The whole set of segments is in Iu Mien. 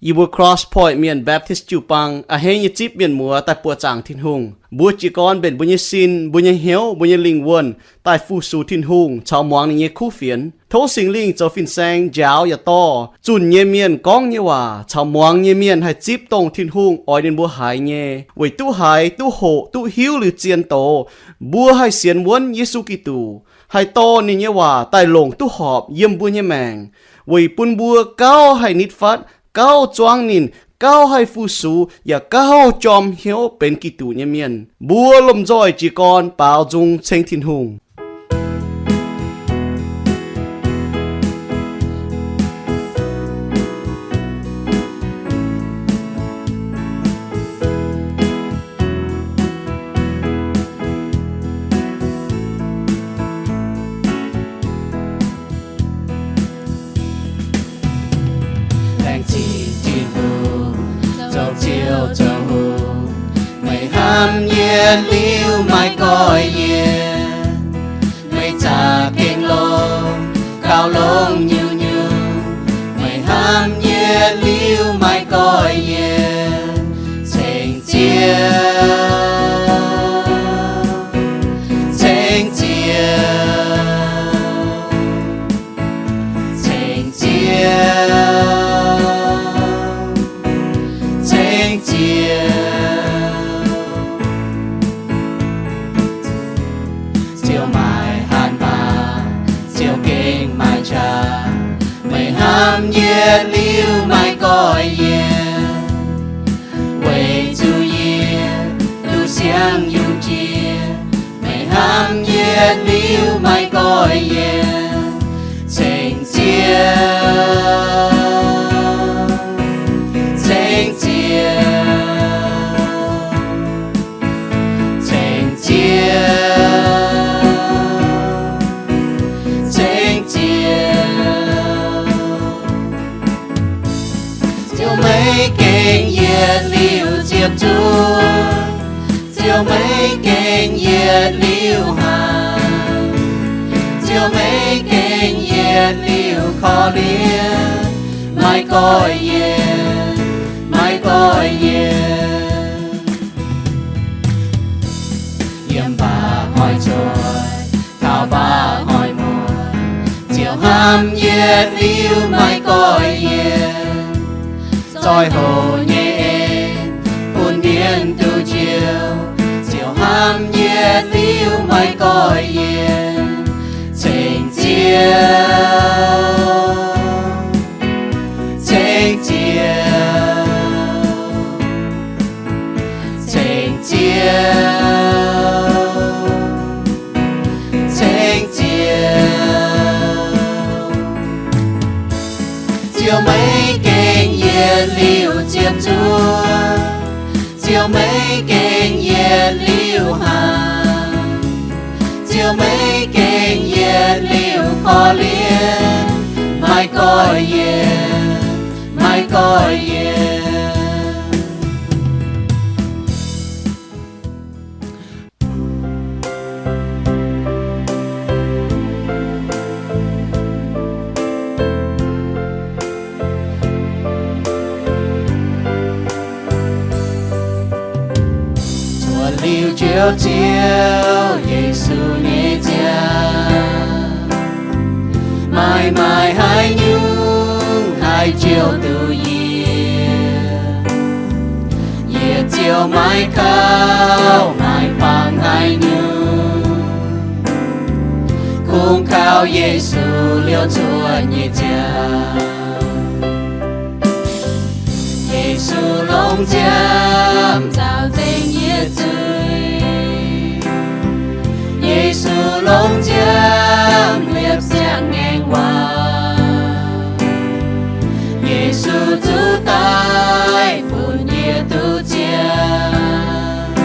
Yie mbuo Cross Point Mienh Baptist jiu-baang a'hneiv nyei zipv mienh muoz daaih buoqc zaangc Tin-Hungh. Mbuo jiez gorn mbenc mbuo nyei sin, mbuo nyei hnyouv, mbuo nyei lingh wuonh daaih fu-sux Tin-Hungh caux muangx ninh nyei kuv fienx. Tov Singx Lingh zoux fin-saeng njaaux yaac dorh zunh nyei mienh gorngv nyei waac caux muangx nyei mienh haih zipv dongh Tin-Hungh oix ninh mbuo haiz nyei. Weic duqv haiz, duqv hoqc, duqv hiuv liuz zien doz, mbuo haih sienx wuonv Yesu Giduc, haih dorh ninh nyei waac daaih longc duqv horpc yiem mbuo nyei maengc, weic bun mbuo gauh haih nitv fatv, gauh zuangv ninh, gauh haih fu-sux, yaac gauh jorm hnyouv benx Giduc nyei mienh. Mbuo lomh nzoih jiez gorn baaux nzung ceng Tin-Hungh. Laengz zingh Tin-Hungh, zoux Ziouv zoux Hungh, meih hnamv yietc liuz maiv goiv yie. Meih zaqc gengh longx, gauh longx nyungc-nyungc, meih hnamv yietc liuz maiv goiv yie. Ceng Ziouv, ceng Ziouv, ceng Ziouv, ceng Ziouv. Ziouv maiv hatc mangc, Ziouv gengh maiv qaqv, meih hnamv yietc liuz maiv goiv yie. Weic zuqc yie duqv siang yungz jiex, meih hnamv yietc liuz maiv goiv yie. Ceng Ziouv, ceng Ziouv, ceng Ziouv, ceng Ziouv. Ziouv maiv gengh yietc liuz ziepc zuoqv, Ziouv maiv gengh yietc liuz hatc, Ziouv maiv gengh yietc liuz korv-lienh, maiv goiv yie, maiv goiv yie. Yiem mbaac hnoi zoih, taux mbaac hnoi muonz, Ziouv hnamv yietc liuz maiv goiv yie. Zoih hoc nyei en bun mienh duqv njoux, Ziouv hnamv yietc liuz maiv goiv yie. Ceng Ziouv, ceng Ziouv, ceng Ziouv, ceng Ziouv. Ziouv maiv gengh yietc liuz ziepc zuoqv, Ziouv maiv gengh yietc liuz hatc, Ziouv maiv gengh yietc liuz korv-lienh, maiv goiv yie, maiv goiv yie. Zuotc liuz Njoux Ziouv Yesu nyei ziangh, maaih maaih haaix nyungc haih njoux duqv yie? Yie ziouc maiv kaux, maiv bangc haaix nyungc, kungx kaux Yesu liouh cuotv nyei ziangh. Yesu longx nziaamv nzaaux nzengc yie zuiz. Yesu longx nziaamv liepc ziangh ngaengc waac. Yesu zuqc daic bun yie duqv ziangh.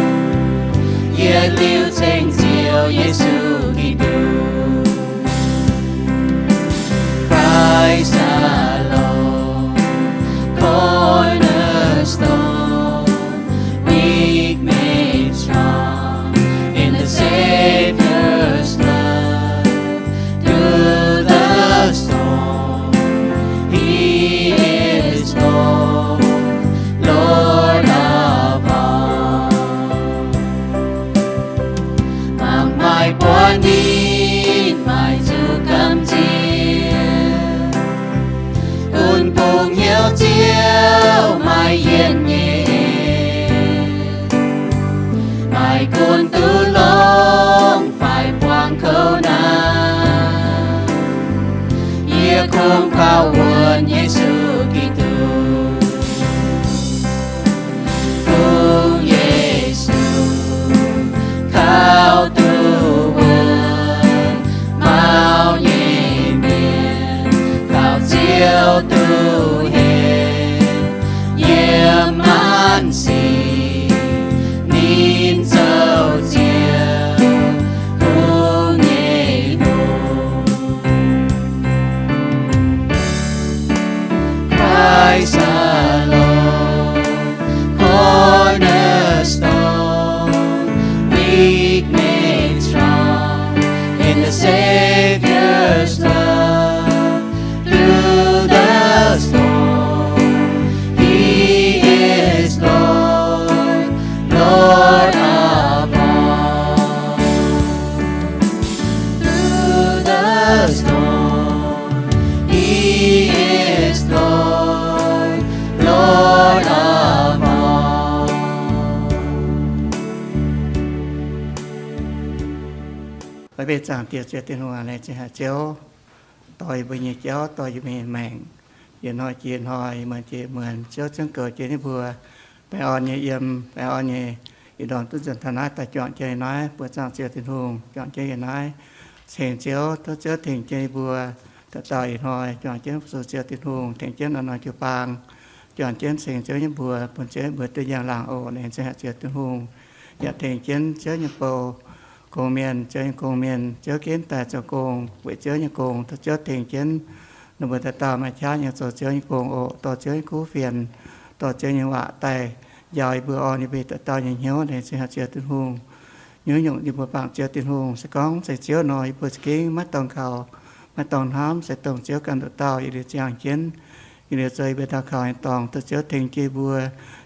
Yietc liuz ceng Ziouv Yesu Giduc. Christ alone, cornerstone, weak made strong in the Savior's blood. Through the storm, He is Lord. Mbuo zaangc Diex Ziouv Tin-Hungh, laengz zingh haic Ziouv, dorh yie mbuo nyei jauv, dorh yie mbuo nyei maengc, yietc hnoi jiex hnoi, muonz jiex muonz, Ziouv zungv goux jienv yie mbuo, baengh orn nyei yiem, baengh orn nyei ih ndorm duqv nzuonx taux naaiv daaih juangc jienv yiem naaiv buoqc zaangc Ziouv Tin-Hungh, juangc jienv yiem naaiv ceng Ziouv. Tov Ziouv tengx jienv yie mbuo dauh dauh ih hnoi juangc jienv fu-sux Ziouv Tin-Hungh, tengx jienv norm-norm jiu-baang, juangc jienv ceng Ziouv nyei mbuox, bun Ziouv nyei mbuox duqv njang-laangc oc. Laengz zingh haic Ziouv Tin-Hungh. Yaac tengx jienv Ziouv nyei bou, gong-mienh, Ziouv nyei gong-mienh, Ziouv ginv daaih zoux gong, weic Ziouv nyei gong. Tov Ziouv tengx jienv ninh mbuo dauh dauh maaih qaqv nyei zoux Ziouv nyei gong oc. Dorh Ziouv nyei kuv fienx, dorh Ziouv nyei waac daaih njaaux yie mbuo, orn yie mbuo dauh dauh nyei hnyouv. Laengz zingh haic Ziouv Tin-Hungh. Nyungc-nyungc yie mbuo bangc Ziouv Tin-Hungh, se gorngv ceng Ziouv nor, yie mbuo za'gengh maiv dorngc kaux, maiv dorngc hnamv, se dongh Ziouv ganh nduqc dauh yietc liuz ziangh jienv, yietc liuz zoux yie mbuo ndau kaux nyei dorngx. Tov Ziouv tengx jienv yie mbuo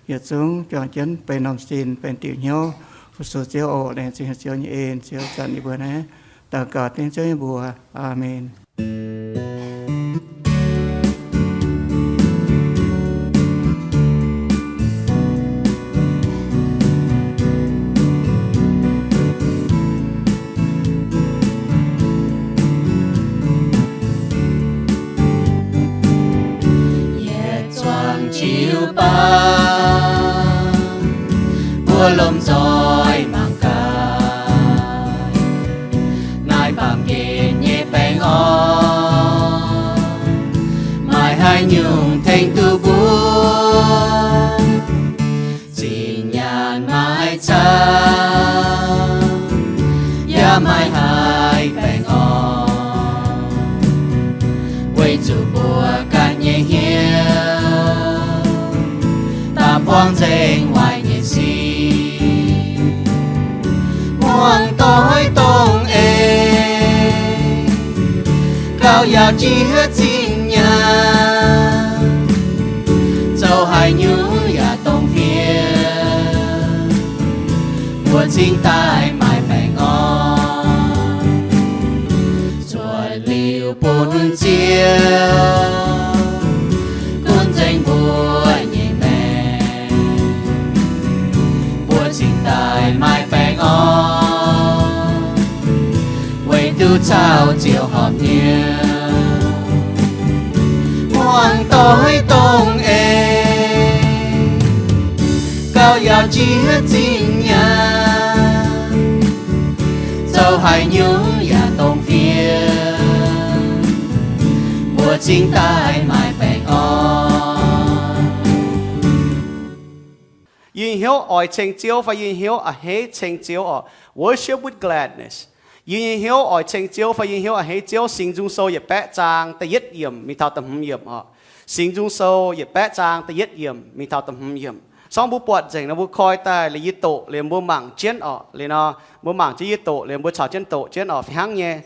yietc zungv juangc jienv benx norm sin, benx diuc hnyouv, fu-sux Ziouv oc. Laengz zingh haic Ziouv nyei en. Ziouv zanc yie mbuo naaiv daux gaux dengv Ziouv nyei mbuox. Aamen. Yietc zuangx jiu-baang, mbuo lomh nzoih mangc gaax, naaiv baamh gen nyei baengh orn, maaih haaix nyungc tengx duqv mbuo? Zinh nyaanh maiv caux, yaac maaih haaix baengh orn, weic zuqc mbuo ganh nyei hnyouv daaih buangv nzengc waaic nyei sic. Muangx doix dongh eix, gauh yaauc jiex zinh nyaanh, zoux haaix nyungc yaac dongh fiev, mbuo cingx daaih maaih baengh orn. Zuotc liuz bun Ziouv gunv nzengc mbuo nyei maengc, mbuo cingx daaih maaih baengh orn, weic duqv caux Ziouv horpc hnyouv. Muangx doix dongh eix, gauh yaauc jiex zinh nyaanh, zoux haaix nyungc yaac dongh fiev, mbuo cingx daaih maaih baengh orn. Yie nyei hnyouv oix ceng Ziouv fai yie nyei hnyouv a'hneiv ceng Ziouv orqc? Worship with gladness. Yie nyei hnyouv oix ceng Ziouv fai yie nyei hnyouv a'hneiv Ziouv? Singx Nzung Sou yietc baeqv zaang da'yietv yiemc mingh taux da'hmz yiemc orqc. Singx Nzung Sou yietc baeqv zaang da'yietv yiemc mingh taux da'hmz yiemc. Sorng mbuo buatc nzengc nor, mbuo koi daaih liuz yie doqc liuz mbuo mangc jienv orqc. Liuz nor, mbuo mangc jienv yie doqc liuz mbuo caux jienv doqc jienv orqc, fih hnangv nyei.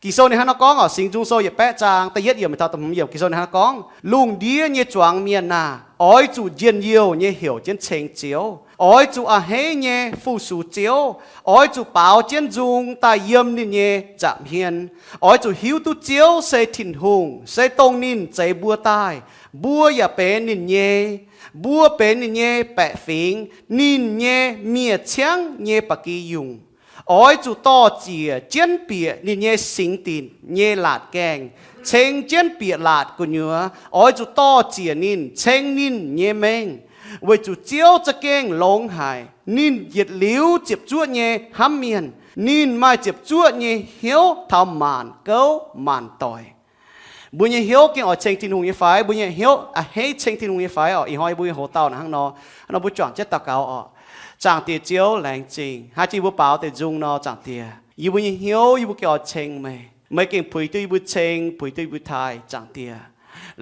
Ging-Sou ninh hnangv nor gorngv orqc, Singx Nzung Sou yietc baeqv zaang da'yietv yiemc taux da'hmz yiemc, Ging-Sou ninh hnangv nor gorngv, Lungh ndiev nyei zuangx mienh aah! Oix zuqc njien-youh nyei heuc jienv ceng Ziouv. Oix zuqc a'hneiv nyei fu-sux Ziouv. Oix zuqc baaux jienv nzung daaih yiem ninh nyei nza'hmien. Oix zuqc hiuv duqv Ziouv se Tin-Hungh, se dongh ninh zeix mbuo daaih. Mbuo yaac benx ninh nyei. Mbuo benx ninh nyei baeqc fingx. Ninh nyei miev-ciangv nyei ba'gi yungh. Oix zuqc dor-ziec jienv bieqc ninh nyei singx dinc nyei laatc gaengh, ceng jienv bieqc laatc gu'nyuoz. Oix zuqc dor-ziec ninh, ceng ninh nyei mengh, weic zuqc Ziouv za'gengh longx haic. Ninh yietc liuz ziepc zuoqv nyei hnamv mienh. Ninh maaih ziepc zuoqv nyei hnyouv taux maanc gouv maanc doic. Mbuo nyei hnyouv gengh oix ceng Tin-Hungh nyei fai? Mbuo nyei hnyouv a'hneiv ceng Tin-Hungh nyei fai orqc? Ih hnoi mbuo nyei hoc-dauh naaic hnangv nor, hnangv nor mbuo juangc jienv daux gaux orqc. Zaangc Diex Ziouv, laengz zingh hnangv jiex mbuo baaux deix nzung nor, Zaangc Diex, yie mbuo nyei hnyouv yie mbuo gengh oix ceng meih. Meih gengh puix duqv yie mbuo ceng, puix duqv yie mbuo taaih, Zaangc Diex.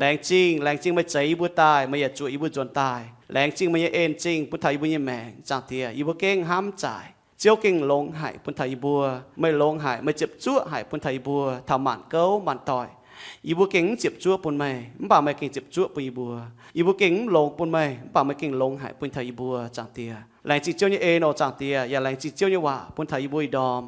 Laengz zingh, laengz zingh meih zeix yie mbuo daaih, meih yaac zuoqc yie mbuo nzuonx daaih. Laengz zingh meih nyei en-zingh bun taux yie mbuo nyei maengc, Zaangc Diex. Yie mbuo gengh hnamv zaaic, Ziouv gengh longx haic bun taux yie mbuo. Meih longx haic, meih ziepc zuoqv haic bun taux yie mbuo taux maanc gouv maanc doic. Yie mbuo gengh mv ziepc zuoqv bun meih, mv baac meih gengh ziepc zuoqv bun yie mbuo. Yie mbuo gengh mv longx bun meih, mv baac meih gengh longx haic bun taux yie mbuo, Zaangc Diex. Laengz zingh Ziouv nyei en oc, Zaangc Diex, yaac laengz zingh Ziouv nyei waac bun taux yie mbuo ih ndorm.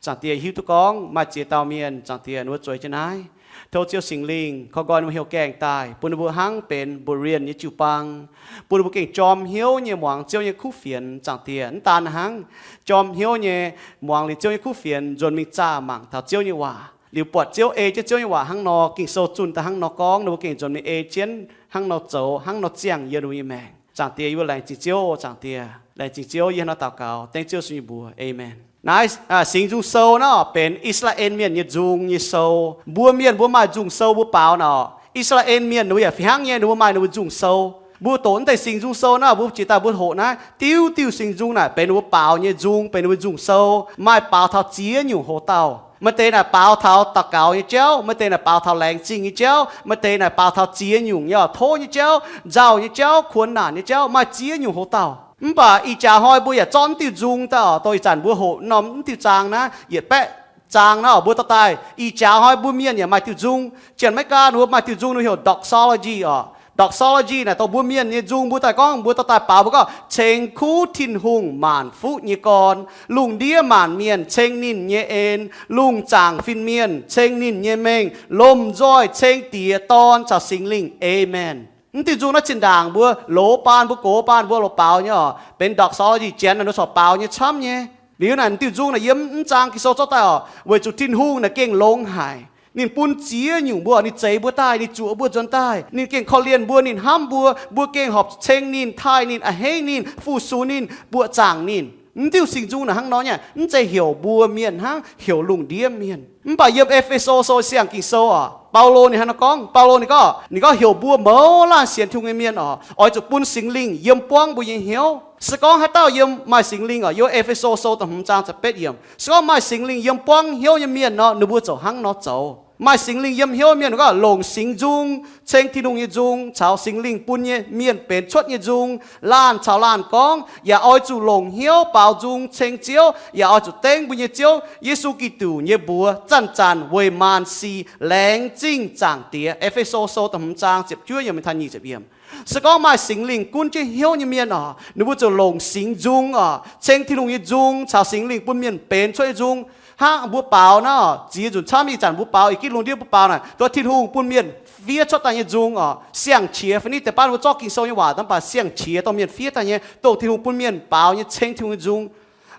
Zaangc Diex, hiuv duqv gorngv maaih ziex dauh mienh, Zaangc Diex, ninh mbuo zueiz jienv naaiv. Tov Ziouv Singx Lingh koi nqoi ninh mbuo heuc gaengh daaih, bun ninh mbuo hnangv benx Berean nyei jiu-baang, bun ninh mbuo gengh jorm hnyouv nyei muangx Ziouv nyei kuv fienx, Zaangc Diex. Mv daan hnangv, jorm hnyouv nyei muangx liuz Ziouv nyei kuv fienx, nzuonx mingh zaah mangc taux Ziouv nyei waac, liuz buatc Ziouv ei jienv Ziouv nyei waac hnangv nor, Ging-Sou zunh daaih hnangv nor gorngv, ninh mbuo gengh nzuonx mingh ei jienv hnangv nor zoux, hnangv nor ziangh yiem ninh mbuo nyei maengc. Zaangc Diex, yie mbuo laengz zingh Ziouv. Zaangc Diex, laengz zingh Ziouv, yie hnangv nor daux gaux, dengv Ziouv Yesu nyei mbuox. Aamen. Naaiv Singx Nzung Sou nor benx I^saa^laa^en Mienh nyei nzung nyei sou. Mbuo Mienh mbuo maaih nzung sou mbuo baaux naaic. I^saa^laa^en Mienh ninh mbuo yaac fih hnangv nyei, ninh mbuo maaih ninh mbuo nzung sou. Mbuo doqc naaiv deix Singx Nzung Sou naaic, mbuo jiex daaih mbuo hoqc naaiv diuv diuh Singx Nzung naaic benx ninh mbuo baaux nyei nzung, benx ninh mbuo nzung sou. Maaih baaux taux ziex nyungc hoc-dauh. Maaih deix naaic baaux taux daux gaux nyei jauv, maaih deix naaic baaux taux laengz zingh nyei jauv, maaih deix naaic baaux taux ziex nyungc nyei tov nyei jauv, nzauh nyei jauv, kuonx naanc nyei jauv, maaih ziex nyungc hoc-dauh. Mv baac ih jaax hnoi mbuo yaac zorqv mv diuh nzung daaih oc, dongh ih zanc mbuo hoqc norm mv diuh zaang naaiv, yietc baeqv zaang naaiv oc, mbuo dorh daaih. Ih jaax hnoi mbuo Mienh yaac maaih diuh nzung. Janx-Meigaa ninh mbuo maaih diuh nzung ninh heuc doxology oc. Doxology naaic dongh mbuo Mienh nyei nzung, mbuo daaih gorngv, mbuo dorh daaih baaux, mbuo gorngv, Ceng kuv Tin-Hungh maanc fuqv nyei gorn, lungh ndiev maanc mienh ceng ninh nyei en, lungh zaangc fin-mienh ceng ninh nyei mengh, lomh nzoih ceng Diex, Dorn caux Singx Lingh. Aamen. Mv diuh nzung naaiv zinh ndaangc mbuo loz baan, mbuo gox baan mbuo loz baaux nyei oc, benx doxology, janx naaic ninh corc baaux nyei camv nyei. Liuz naaic mv diuh nzung naaic yiem mv zaang Ging-Sou zorqv daaih oc, weic zuqc Tin-Hungh naaic gengh longx haic. Ninh bun ziex nyungc mbuo, ninh zeix mbuo daaih, ninh zuoqc mbuo nzuonx daaih, ninh gengh korv-lienh mbuo, ninh hnamv mbuo, mbuo gengh horpc ceng ninh, taaih ninh, a'hneiv ninh, fu-sux ninh, buoqc zaangc ninh. Mv diuh Singx Nzung naaic hnangv nor nyei, mv zeiz heuc mbuo Mienh hnangv, heuc lungh ndiev mienh. Mv baac yiem E^fe^so Sou siang Ging-Sou oc, Baulo ninh hnangv nor gorngv, Baulo ninh gorngv, ninh gorngv heuc mbuo mouz laanh sienx Tin-Hungh nyei mienh oc, oix zuqc bun Singx Lingh yiem buangv mbuo nyei hnyouv. Se gorngv haaix dauh yiem maaih Singx Lingh oc, yiem E^fe^so Sou da'hmz zaang ziepc betv yiemc, se gorngv maaih Singx Lingh yiem buangv hnyouv nyei mienh nor, ninh mbuo ziouc hnangv nor zoux. Maaih Singx Lingh yiem hnyouv mienh, gorngv longc Singx Nzung ceng Tin-Hungh nyei nzung caux Singx Lingh bun nyei mienh benx cuotv nyei nzung, laanh caux laanh gorngv, yaac oix zuqc longc hnyouv baaux nzung ceng Ziouv, yaac oix zuqc dengv mbuo nyei Ziouv Yesu Giduc nyei mbuox zanc-zanc weic maanc sic laengz zingh Zaangc Diex. E^fe^so Sou da'hmz zaang ziepc juov yiemc taux nyic ziepc yiemc. Se gorngv maaih Singx Lingh gunv jienv hnyouv nyei mienh oc, ninh mbuo ziouc longc Singx Nzung oc, ceng Tin-Hungh nyei nzung caux Singx Lingh bun mienh benx cuotv nyei nzung. Hnangv mbuo baaux naaiv oc, ziex nzunc camv ih zanc mbuo baaux, ih gitv lungh ndiev mbuo baaux naaic, dongh Tin-Hungh bun mienh fiev cuotv daaih nyei nzung oc. Siang-qiex fai niv deix baav mbuo zorqv Ging-Sou nyei waac, mv baac siang-qiex dongh mienh fiev daaih nyei, dongh Tin-Hungh bun mienh baaux nyei ceng Tin-Hungh nyei nzung.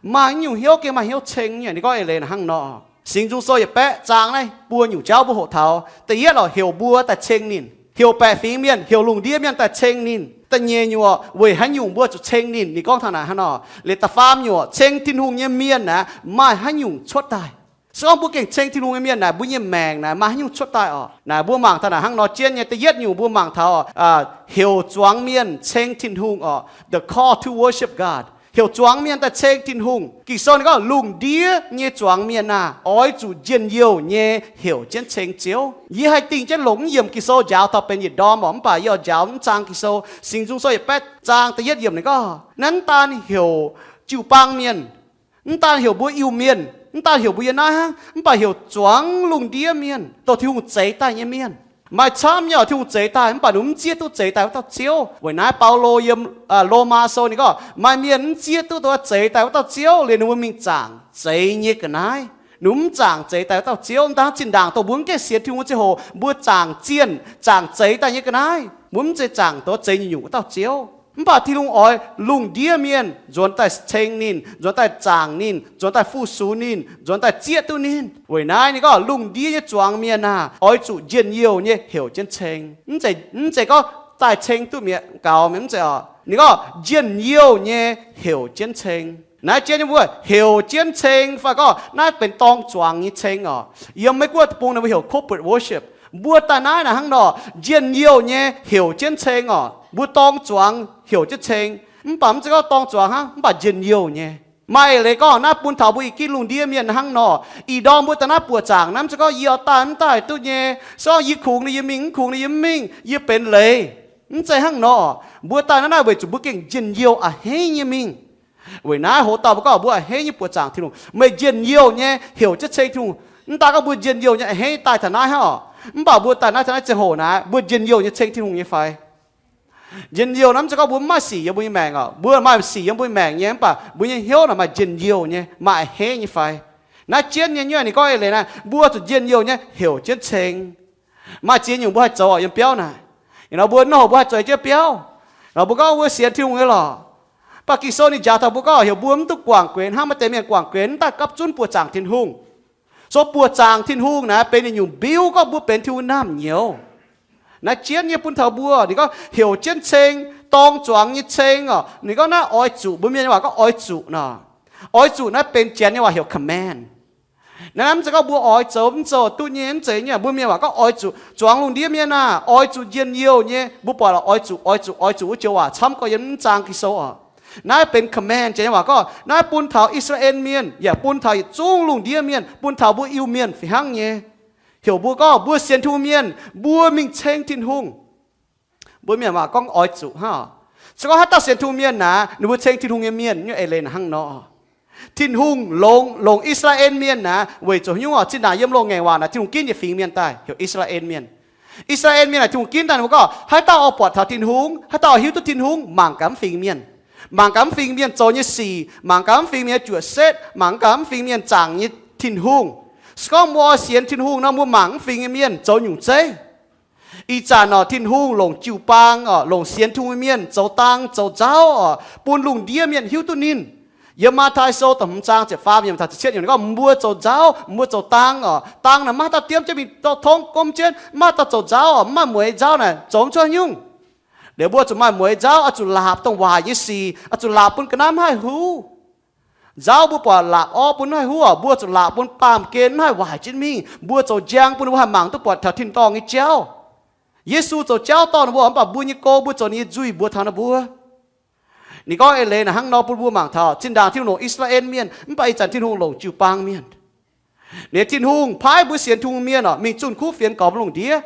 Maaih nyungc hnyouv gengh maaih hnyouv ceng nyei. Ninh gorngv eix leiz naaic hnangv nor. Singx Nzung Sou yietc baeqv zaang naaiv buo nyungc jauv mbuo hoqc taux. Da'yietv oc, heuc mbuo daaih ceng ninh, heuc baeqc fingx mienh, heuc lungh ndiev mienh daaih ceng ninh. Da'nyeic nyungc oc, weic haaix nyungc mbuo zuqc ceng ninh? Ninh gorngv taux naaic hnangv nor. Liuz da'faam nyungc oc, ceng Tin-Hungh nyei mienh naaic maaih haaix nyungc cuotv daaih? Se gorngv mbuo gengh ceng Tin-Hungh nyei mienh naaic, mbuo nyei maengc naaic maaih haaix nyungc cuotv daaih oc? Naaic mbuo mangc taux naaic hnangv nor jienv nyei. Da'yietv nyungc mbuo mangc taux oc, heuc zuangx mienh ceng Tin-Hungh oc, the call to worship God. Heuc zuangx mienh daaih ceng Tin-Hungh. Ging-Sou ninh gorngv lungh ndiev nyei zuangx mienh aah, oix zuqc njien-youh nyei heuc jienv ceng Ziouv. Yie haih dingh jienv longc mv yiemc Ging-Sou njaaux taux benx yietc ndorm oc, mv baac yie oix njaaux mv zaang Ging-Sou. Singx Nzung Sou yietc baeqv zaang da'yietv yiemc ninh gorngv, naaiv mv daan heuc jiu-baang mienh, mv daan heuc mbuo Iu-Mienh, mv daan heuc mbuo yiem naaiv hnangv, mv baac heuc zuangx lungh ndiev mienh, dongh Tin-Hungh zeix daaih nyei mienh. Maaih camv nyei oc, Tin-Hungh zeix daaih, mv baac ninh mv zieqv duqv zeix daaih wuov dauh Ziouv. Weic naaiv Baulo yiem, aa, Lomaa Sou ninh gorngv, maaih mienh mv zieqv duqv dongh zeix daaih wuov dauh Ziouv liuz, ninh mbuo mingh zaangc zeix nyei ga'naaiv. Ninh mv zaangc zeix daaih wuov dauh Ziouv. Mv daan zinh ndaangc dongh mbuo mv gaengh sienx Tin-Hungh ziangh hoc, mbuo zaangc zienh, zaangc zeix daaih nyei ga'naaiv, mbuo mv zeiz zaangc dongh zeix nyungc-nyungc wuov dauh Ziouv. Mv baac Tin-Hungh oix lungh ndiev mienh nzuonx daaih ceng ninh, nzuonx daaih zaangc ninh, nzuonx daaih fu-sux ninh, nzuonx daaih zieqv duqv ninh. Weic naaiv ninh gorngv, lungh ndiev nyei zuangx mienh aah, oix zuqc njien-youh nyei heuc jienv ceng. Mv zeiz, mv zeiz gorngv daaih ceng duqv mi'aqv, gaux mi'aqv, mv zeiz oc. Ninh gorngv njien-youh nyei heuc jienv ceng. Naaiv jienv nyei mbuo heuc jienv ceng fai gorngv naaiv benx dorng zuangx nyei ceng oc. Yiem Meiv Guoqv deic-bung ninh mbuo heuc corporate worship. Mbuo daaih naaiv naaic hnangv nor, njien-youh nyei heuc jienv ceng oc. Mbuo dorng zuangx heuc jienv ceng. Mv baac mv zeiz gorngv dorng zuangx hnangv, mv baac njien-youh nyei. Maaih eix leiz gorngv naaiv bun taux mbuo ih gitv lungh ndiev mienh hnangv nor. Ih ndorm mbuo daaih naaiv buoqc zaangc naaiv, mv zeiz gorngv yie oix daaih mv daaih duqv nyei. Se gorngv yie kungx nor yie mingh, mv kungx nor yie mv mingh, yie benx leiz. Mv zeiz hnangv nor. Mbuo daaih naaiv naaiv weic zuqc mbuo gengh njien-youh a'hneiv nyei mingh. Weic naaiv hoz dauh mbuo gorngv mbuo a'hneiv nyei buoqc zaangc Tin-Hungh. Meih njien-youh nyei heuc jienv ceng Tin-Hungh. Mv daan gorngv mbuo njien-youh nyei a'hneiv daaih taux naaiv hnangv oc. Mv baac mbuo daaih naaiv taux naaiv ziangh hoc naaiv, mbuo njien-youh nyei ceng Tin-Hungh nyei fai? Njien-youh naaiv mv zeiz gorngv mbuo mv maaih sic yiem mbuo nyei maengc oc. Mbuo maaih sic yiem mbuo nyei maengc nyei, mv baac mbuo nyei hnyouv naaic maaih njien-youh nyei, maaih a'hneiv nyei fai? Naaiv jienv nyei nyuoqv ninh gorngv eix leiz naaiv, mbuo zuqc njien-youh nyei heuc jienv ceng. Maaih ziex nyungc mbuo haih zoux yiem biauv naaic. Ih nor mbuo nor mbuo haih zueiz jienv biauv. Nor mbuo gorngv mbuo sienx Tin-Hungh nyei lorqc. Mv baac Ging-Sou ninh njaaux taux mbuo gorngv heuc mbuo mv duqv guangc guenx hnangv maaih deix mienh guangc guenx, mv daaih gapv zunv buoqc zaangc Tin-Hungh. So buoqc zaangc Tin-Hungh naaiv benx yietc nyungc mbiuv gorngv mbuo benx Tin-Hungh naamh nyouz. Naaiv jienv nyei bun taux mbuo, ninh gorngv heuc jienv ceng dorng zuangx nyei ceng oc. Ninh gorngv naaiv oix zuqc, mbuo mienh nyei waac gorngv oix zuqc nor. Oix zuqc naaiv benx Janx nyei waac heuc command. Naaiv mv zeiz gorngv mbuo oix zoux mv zoux duqv nyei, mv zeiz nyei. Mbuo mienh waac gorngv oix zuqc, zuangx lungh ndiev mienh aah! Oix zuqc njien-youh nyei. Mbuo buatc lorqc, oix zuqc, oix zuqc, oix zuqc wuov joux waac camv gorx yiem mv zaang Ging-Sou oc. Naaiv benx command, Janx nyei waac gorngv naaiv bun taux I^saa^laa^en Mienh yaac bun taux yietc zungv lungh ndiev mienh, bun taux mbuo Iu-Mienh fih hnangv nyei. Heuc mbuo gorngv mbuo sienx Tin-Hungh mienh, mbuo mingh ceng Tin-Hungh. Mbuo mienh waac gorngv oix zuqc hnangv. Se gorngv haaix dauh sienx Tin-Hungh mienh naaic, ninh mbuo ceng Tin-Hungh nyei mienh nyei eix leiz naaic hnangv nor. Tin-Hungh longc, longc I^saa^laa^en Mienh naaic weic zuqc nyungc oc, zinh ndaangc yiem loz-ngaengc waac naaic Tin-Hungh ginv nyei fingx mienh daaih heuc I^saa^laa^en Mienh. I^saa^laa^en Mienh naaic Tin-Hungh ginv daaih ninh mbuo gorngv haaix dauh oix buatc taux Tin-Hungh, haaix dauh hiuv duqv Tin-Hungh, mangc gaax mv fingx mienh. Mangc gaax mv fingx mienh zoux nyei sic, mangc gaax mv fingx mienh nyei juoqc setv, mangc gaax mv fingx mienh zaangc nyei Tin-Hungh. Se gorngv mbuo oix sienx Tin-Hungh nor, mbuo mangc mv fingx nyei mienh zoux nyungc zeiv. Ih zanc oc, Tin-Hungh longc jiu-baang oc, longc sienx Tin-Hungh nyei mienh zoux dang zoux nzauv oc, bun lungh ndiev mienh hiuv duqv ninh. Yiem Matv^tai Sou da'hmz zaang ziepc faam yiemc taux ziepc cietv yiemc ninh gorngv mbuo zoux nzauv, mbuo zoux dang oc. Dang naaic maiv dauh diemv jienv mingh tov tongv gomv jienv, maiv dauh zoux nzauv oc, maiv maaih mueiz nzauv naaic zoux mv cuotv nyungc. Liuz mbuo zuqc maaih mueiz nzauv, oix zuqc laapc dongh waaic nyei sic, oix zuqc laapc bun ga'naaiv maiv haih huv. Nzauv mbuo buatc laapc orv bun maiv haih huv oc, mbuo zuqc laapc bun baamh gen maiv haih waaic jienv mingh. Mbuo zoux njang bun ninh mbuo haih mangc duqv buatc taux tin-dorngh nyei jauv. Yesu zoux jauv dorh ninh mbuo, mv baac mbuo nyei go mbuo zoux ninh nyei nzuih mbuox taux ninh mbuo. Ninh gorngv eix leiz naaic hnangv nor bun mbuo mangc taux zinh ndaangc Tin-Hungh longc I^saa^laa^en Mienh, mv baac ih zanc Tin-Hungh longc jiu-baang mienh. Liuz Tin-Hungh paaiv mbuo sienx Tin-Hungh mienh oc, mingh zunh kuv fienx gormx lungh ndiev.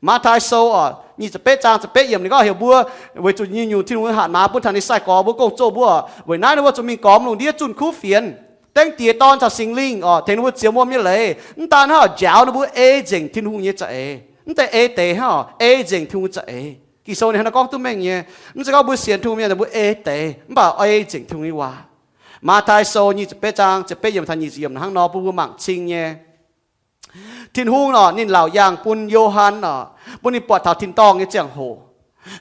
Matv^tai Sou oc, nyic ziepc betv zaang ziepc betv yiemc ninh gorngv heuc mbuo, weic zuqc nyungc-nyungc Tin-Hungh hatc maaz bun taux ninh sai-gorx mbuo gong-zoh mbuo oc, weic naaiv ninh mbuo zuqc mingh gormx lungh ndiev zunh kuv fienx. Dengv Diex, Dorn caux Singx Lingh oc, tengx ninh mbuo ziex muonh nyei leiz. Mv daan hnangv oc, njaaux ninh mbuo ei nzengc Tin-Hungh nyei za'eix. Mv deix ei deix hnangv oc, ei nzengc Tin-Hungh za'eix. Ging-Sou ninh hnangv naaiv gorngv duqv mengh nyei. Mv zeiz gorngv mbuo sienx Tin-Hungh mienh mbuo ei deix, mv baac ei nzengc Tin-Hungh nyei waac. Matv^tai Sou nyic ziepc betv zaang ziepc betv yiemc taux nyic ziepc yiemc hnangv nor bun mbuo mangc cing nyei. Tin-Hungh oc, ninh laauc yaangh bun Yo^han oc, bun ninh buatc taux tin-dorngh nyei ziangh hoc.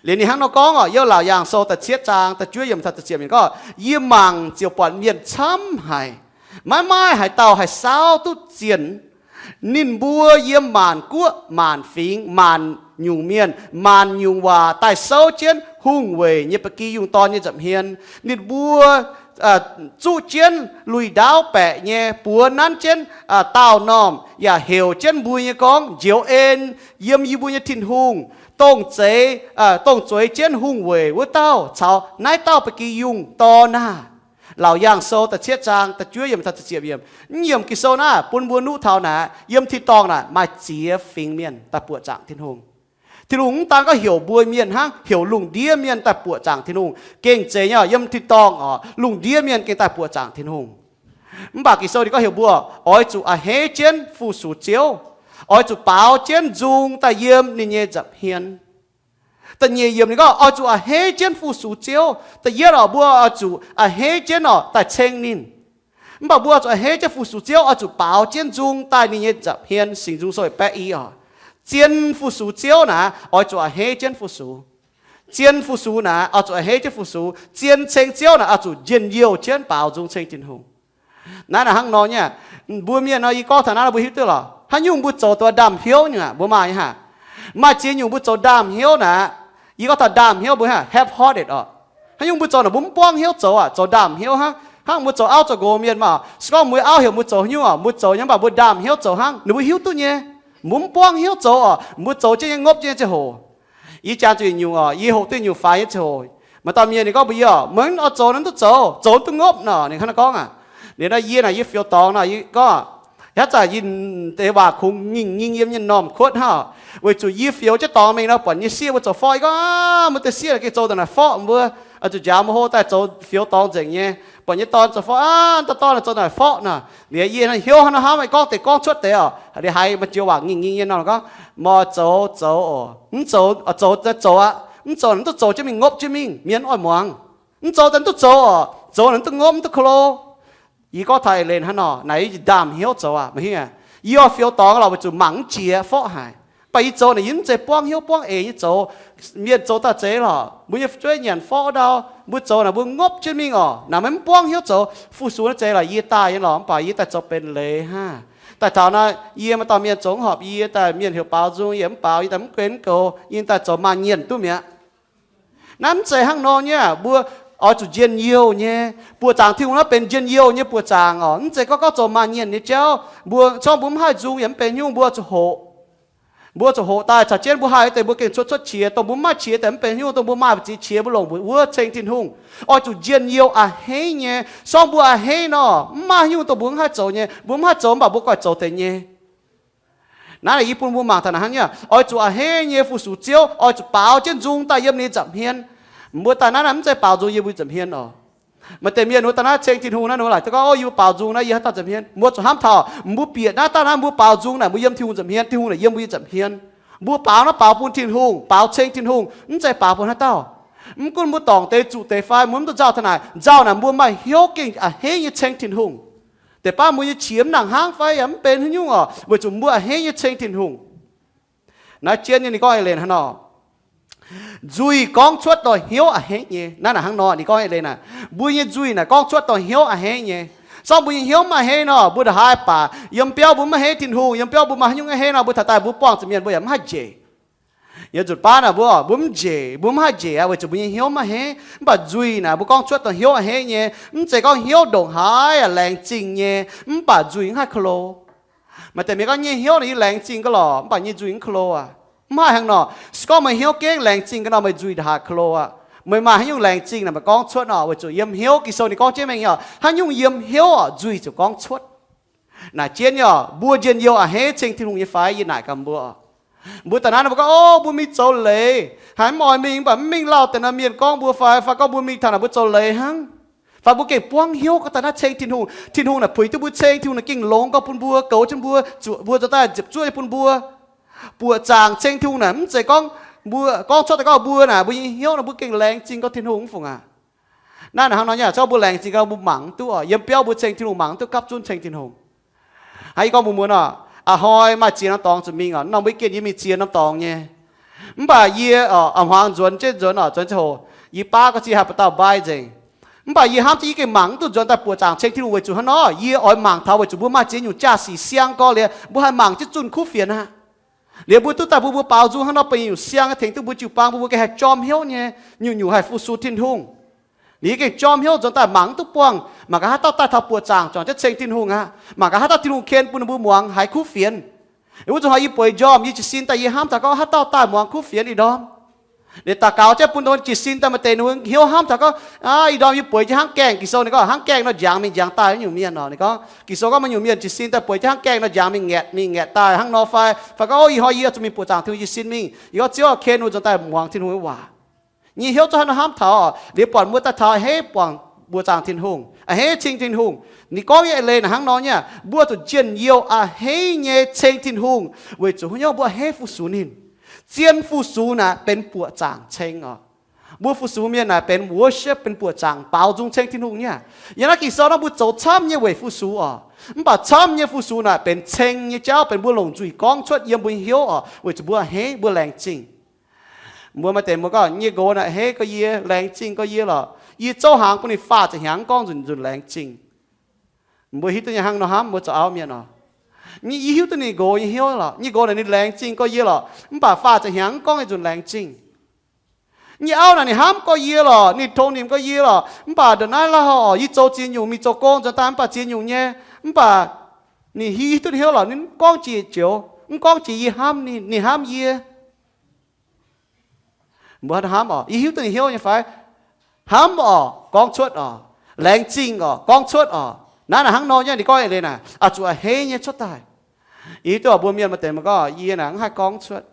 Liuz ninh hnangv nor gorngv oc, Yo^han laauc yaangh sou da'cietv zaang da'juov yiemc taux da'ziepc yiemc gorngv, yie mangc ziouc buatc mienh camv haic, maiv maaih haaix dauh haih saauv duqv zienh. Ninh mbuo yiem maanc guoqv, maanc fingx, maanc nyungc mienh, maanc nyungc waac daaih souv jienv hungh weic nyei ba'gi yungh dorn nyei nza'hmien. Ninh mbuo zuqv jienv lui-ndaauv baeqc nyei buoz nanv jienv daauh normh yaac heuc jienv mbuo nyei gorngv, Njoux en yiem yie mbuo nyei Tin-Hungh, dongh zeix, dongh zueiz jienv hungh weic wuov dauh caux naaiv dauh ba'gi yungh dorn aah! Laauc yaangh sou da'cietv zaang da'juov yiemc taux da'ziepc yiemc. Mv yiemc Ging-Sou naaiv bun mbuo nuqv taux naaic, yiem tin-dorngh naaic maaih ziex fingx mienh daaih buoqc zaangc Tin-Hungh. Tin-Hungh mv daan gorngv heuc mbuo mienh hnangv, heuc lungh ndiev mienh daaih buoqc zaangc Tin-Hungh. Gengh zeiz nyei, yiem tin-dorngh oc, lungh ndiev mienh gengh daaih buoqc zaangc Tin-Hungh. Mv baac Ging-Sou ninh gorngv heuc mbuo oix zuqc a'hneiv jienv fu-sux Ziouv, oix zuqc baaux jienv nzung daaih yiem ninh nyei nza'hmien. Da'nyeic yiemc ninh gorngv oix zuqc a'hneiv jienv fu-sux Ziouv. Da'yietv oc, mbuo oix zuqc a'hneiv jienv oc daaih ceng ninh. Mv baac mbuo oix zuqc a'hneiv jienv fu-sux Ziouv, oix zuqc baaux jienv nzung daaih ninh nyei nza'hmien. Singx Nzung Sou yietc baeqv i oc. Zien fu-sux Ziouv naaic oix zuqc a'hneiv jienv fu-sux. Zien fu-sux naaic oix zuqc a'hneiv jienv fu-sux. Zien ceng Ziouv naaic oix zuqc njien-youh jienv baaux nzung ceng Tin-Hungh. Naaiv naaic hnangv nor nyei. Mbuo mienh nor, yie gorngv taux naaiv nor mbuo hiuv duqv lorqc. Haaix nyungc mbuo zoux duqv ndaamv-hnyouv nyungc aqv? Mbuo maaih nyei hnangv. Maaih ziex nyungc mbuo zoux ndaamv-hnyouv naaic. Yie gorngv taux ndaamv-hnyouv mbuo hnangv half-hearted oc. Haaix nyungc mbuo zoux naaic mbuo mv buangv hnyouv zoux aqv, zoux ndaamv-hnyouv hnangv. Hnangv mbuo zoux auv zoux nqox mienh maah, se gorngv mbuo nyei auv heuc mbuo zoux haaix nyungc oc, mbuo zoux nyei, mv baac mbuo ndaamv-hnyouv zoux hnangv. Ninh mbuo hiuv duqv nyei. Mbuo mv buangv hnyouv zoux oc, mbuo zoux jienv nyei, ngopv jienv nyei ziangh hoc. Yie jangx zuqc nyungc oc, yie hoqc duqv nyungc faix nyei ziangh hoc, maaih dauh mienh ninh gorngv mbuox yie oc, meih oix zoux naaiv duqv zoux, zoux duqv ngopv nor. Ninh hnangv naaiv gorngv aqv. Liuz nor yie naaic yie fioux dorngx nor, yie gorngv, haaix zanc yie deix waac kungx ngingh nyingh yiem nyei normh kuotv hnangv. Weic zuqc yie fioux jienv dorngx mingh nor, buatc nyei sieqv mbuo zoux forv, yie gorngv, aav, mbuo deix sieqv gengh zoux daaih naaic forv mbuo. Oix zuqc njaaux mbuo hov daaih zoux fioux dorngx nzengc nyei. Buatc nyei dorn zoux forv, aav, dauh dorn zoux naaic forv nor. Liuz yie hnyouv hnangv nor hnamv, gorngv deix gorngv cuotv deix oc, liuz haiz maaih joux waac ngingh nyingh nyei nor gorngv, meih zoux zoux oc, mv zoux zoux zoux aqv, mv zoux naaic mv duqv zoux jienv mingh, ngopv jienv mingh, mienh oix muangx. Mv zoux daaih mv duqv zoux oc, zoux naaic mv duqv ngopv, mv duqv ko lo. Yie gorngv taux eix leiz hnangv nor, naaic yie ndaamv-hnyouv zoux aqv, meih hiuv aqv. Yie oix fioux dorngx lorqc, weic zuqc mangc mv jiex forv haic. baac yie zoux naaic yie mv zeiz buangv hnyouv buangv eix nyei zoux. Mienh zoux daaih zeiz lorqc, mbuo nyei fu'jueiv nyanc forv ndau, mbuo zoux naaic mbuo ngopv jienv mingh orqc. Naaic maiv buangv hnyouv zoux. Fu-sux naaiv zeiz lorqc, yie daaih nyei lorqc, mv baac yie daaih zoux benx leiz hnangv. Daaih taux naaiv yie maaih dauh mienh zoux mv horpc yie, daaih mienh heuc baaux nzung, yie mv baaux, yie daaih mv guen mv goux, yie daaih zoux maaz-nyienh duqv mi'aqv. Naaiv mv zeiz hnangv nor nyei aqv. Mbuo oix zuqc njien-youh nyei. Buoqc zaangc Tin-Hungh naaiv benx njien-youh nyei buoqc zaangc orqc. Mv zeiz gorngv gorngv zoux maaz-nyienh nyei jauv, mbuo corc mbuo mv haih nzung yaac mv benx haaix nyungc, mbuo zuqc hoqc. Mbuo zuqc hoqc daaih caux jienv mbuo haih deix mbuo gengh cuotv cuotv qiex, dongh mbuo mv maaih qiex deix mv benx haaix nyungc, dongh mbuo maaih mbu'ziex qiex mbuo longc mbuo wuov ceng Tin-Hungh. Oix zuqc njien-youh a'hneiv nyei. Sorng mbuo a'hneiv nor, mv maaih haaix nyungc dongh mbuo mv haih zoux nyei. Mbuo mv haih zoux mv baac mbuo goiv zoux deix nyei. Naaiv yie bun mbuo mangc taux naaic hnangv nyei, oix zuqc a'hneiv nyei fu-sux Ziouv, oix zuqc baaux jienv nzung daaih yiem ninh nza'hmien. Mbuo daaih naaiv naaiv mv zeiz baaux nzung yiem mbuo nza'hmien orqc. Maaih deix mienh wuov daaih naaiv ceng Tin-Hungh naaiv, ninh mbuo laaic gorngv, o, yie mbuo baaux nzung naaiv yie haaix dauh nza'hmien? Mbuo zuqc hnamv taux mbuo bieqc naaiv daaih naaiv mbuo baaux nzung naaic mbuo yiem Tin-Hungh nza'hmien, Tin-Hungh naaic yiem mbuo nyei nza'hmien. Mbuo baaux naaiv baaux bun Tin-Hungh, baaux ceng Tin-Hungh, mv zeiz baaux bun haaix dauh. Mv gunv mbuo dorngc deix zuqc deix fai mbuo mv duqv nzauh taux naaic, nzauh naaic mbuo maaih hnyouv gengh a'hneiv nyei ceng Tin-Hungh. Deix baav mbuo nyei qiex mv nangc hnangv fai yaac mv benx haaix nyungc orqc, weic zuqc mbuo a'hneiv nyei ceng Tin-Hungh. Naaiv jienv nyei ninh gorngv eix leiz hnangv nor, nzuih gorngv cuotv dorh hnyouv a'hneiv nyei. Naaiv naaic hnangv nor ninh gorngv eix leiz naaic, mbuo nyei nzuih naaic gorngv cuotv dorh hnyouv a'hneiv nyei. Sorng mbuo nyei hnyouv mv a'hneiv nor, mbuo ndongc haaix baac yiem biauv mbuo mv a'hneiv Tin-Hungh, yiem biauv mbuo maaih haaix nyungc a'hneiv nor, mbuo taux daaih mbuo buangh zuqc mienh mbuo yaac mv haih njiec. Yiem nzunc baav naaic mbuo, mbuo mv njiec, mbuo mv haih njiec aqv, weic zuqc mbuo nyei hnyouv mv a'hneiv. Mv baac nzuih naaic mbuo gorngv cuotv dorh hnyouv a'hneiv nyei. Mv zeiz gorngv hnyouv ndongc haaix yaac laengz zingh nyei, mv baac nzuih mv haih klo. Maaih deix mienh gorngv nyei hnyouv naaic yie laengz zingh ga'lorqc, mv baac nyei nzuih mv klo aqv. Mv haih hnangv nor. Se gorngv meih hnyouv gengh laengz zingh ga'naaiv, meih nzuih ndongc haaix klo aqv? Meih maaih haaix nyungc laengz zingh naaic meih gorngv cuotv nor, weic zuqc yiem hnyouv, Ging-Sou ninh gorngv jienv mengh nyei, haaix nyungc yiem hnyouv oc, nzuih ziouc gorngv cuotv. Naaic jienv nyei oc, mbuo njien-youh a'hneiv ceng Tin-Hungh nyei fai? Yie naaic gaax mbuo oc. Mbuo daaih naaiv mbuo gorngv, o, mbuo mingh zoux leiz, haiz mv oix mingh, mv baac mv mingh lauh deix naaiv mienh gorngv mbuo fai, fai gorngv mbuo mingh taux naaic mbuo zoux leiz hnangv. Fai mbuo gengh buangv hnyouv gorngv daaih naaiv ceng Tin-Hungh, Tin-Hungh naaic puix duqv mbuo ceng, Tin-Hungh naaic gengh longx gorngv bun mbuo, goux jienv mbuo, zuoqc mbuo, zoux daaih ziepc zuoqv nyei bun mbuo. Buoqc zaangc ceng Tin-Hungh naaic mv zeiz gorngv mbuo gorngv cuotv daaih gorngv mbuo naaic, mbuo nyei hnyouv naaic mbuo gengh laengz zingh gorngv Tin-Hungh mv fungc aqv. Naaiv naaic hnangv nor nyei, zorqv mbuo laengz zingh ga'naaiv mbuo mangc mv duqv oc, yiem biauv mbuo ceng Tin-Hungh mangc mv duqv gapv zunv ceng Tin-Hungh. Haiz yie gorngv mbuox mbuo nor, a'hnoi maaih ziex norm dorngx zuqc mingh oc, norm mbuo ih geh yie mingh ziex norm dorngx nyei. Mv baac yie oc, a'hmuangx nzuonx jienv nzuonx oc, nzuonx ziangh hoc, yie baav ga'sie haih buatc dauh mbai nzengc. Mv baac yie hnamv jienv yie gengh mangc mv duqv nzuonx daaih buoqc zaangc ceng Tin-Hungh weic zuqc hnangv nor, yie oix mangc taux weic zuqc mbuo maaih ziex nyungc jaa-sic siang gorx liuz, mbuo haih mangc jienv zunh kuv fienx aqv. Liuz mbuo duqv daaih mbuo, mbuo baaux nzung hnangv nor benx nyungc siang nyei tengx duqv mbuo jiu-baang, mbuo, mbuo gengh haih jorm hnyouv nyei, nyungc-nyungc haih fu-sux Tin-Hungh. Liuz yie gengh jorm hnyouv nzuonx daaih mangc mv duqv buangh, mangc gaax haaix dauh daaih taux buoqc zaangc juangc jienv ceng Tin-Hungh aqv, mangc gaax haaix dauh Tin-Hungh ken bun ninh mbuo muangx haiz kuv fienx. Wuov zanc haaix yie bueix njormh, yie jiez sin daaih yie hnamv taux gorngv haaix dauh daaih muangx kuv fienx ih ndorm. Liuz daux gaux jienv bun dongh jiez sin daaih maaih deix ninh mbuo hnyouv hnamv taux gorngv, ih ndorm yie bueix jienv hnangv gaengh, Ging-Sou ninh gorngv hnangv gaengh nor njangx mingh njangx daaih nyungc mienh oc. Ninh gorngv Ging-Sou gorngv maaih nyungc mienh jiez sin daaih bueix jienv hnangv gaengh nor njangx mingh ngaeqc mingh ngaeqc daaih hnangv nor fai, fai gorngv, o, ih hnoi yie zuqc mingh buoqc zaangc Tin-Hungh jiez sin mingh, yie gorngv Ziouv ken wuov zanc daaih muangx Tin-Hungh nyei waac. Nyei hnyouv zungv hnangv nor hnamv taux oc. Liuz buatc mbuo daaih taux a'hneiv buangh buoqc zaangc Tin-Hungh, a'hneiv ceng Tin-Hungh. Ninh gorngv nyei eix leiz naaic hnangv nor nyei, mbuo zuqc njien-youh a'hneiv nyei ceng Tin-Hungh, weic zuqc hnyouv mbuo a'hneiv fu-sux ninh. Zien fu-sux naaic benx buoqc zaangc ceng oc. Mbuo fu-sux mienh naaic benx worship, benx buoqc zaangc baaux nzung ceng Tin-Hungh nyei. Yiem naaiv Ging-Sou nor mbuo zoux camv nyei weic fu-sux oc. Mv baac camv nyei fu-sux naaic benx ceng nyei jauv, benx mbuo longc nzuih gorngv cuotv yiem mbuo nyei hnyouv oc, weic zuqc mbuo a'hneiv, mbuo laengz zingh. Mbuo maaih deix mbuo gorngv, nyei nqox naaic a'hneiv gorx yie, laengz zingh gorx yie lorqc. Yie zouv hnaangx bun ninh faah ziepc hnyangx mv gorngv nzunc nzunc laengz zingh. Mbuo hiuv duqv nyei hnangv nor hnamv mbuo zoux auv mienh oc. Yie hiuv duqv ninh nqox nyei hnyouv lorqc. Nyei nqox naaic ninh laengz zingh gorx yie lorqc, mv baac faah ziepc hnyangx mv gorngv nyei nzunc laengz zingh. Nyei auv naaic ninh hnamv gorx yie lorqc, ninh tongx nimc gorx yie lorqc, mv baac ndongc naaiv lauh oc, yie zoux ziex nyungc, mingh zoux gong nzuonx daaih mv baac ziex nyungc nyei, mv baac ninh hiuv duqv hnyouv lorqc, ninh mv gorngv jiex joux, mv gorngv jiex yie hnamv ninh, ninh hnamv yie. Mbuo hnamv oc, yie hiuv duqv ninh hnyouv nyei fai? Hnamv oc, gorngv cuotv oc. Laengz zingh oc, gorngv cuotv oc. Naaiv naaic hnangv nor nyei, ninh gorngv eix leiz naaic, oix zuqc a'hneiv nyei cuotv daaih. Yie hiuv duqv mbuo mienh maaih deix mbuo gorngv, yie naaic mv haih gorngv cuotv.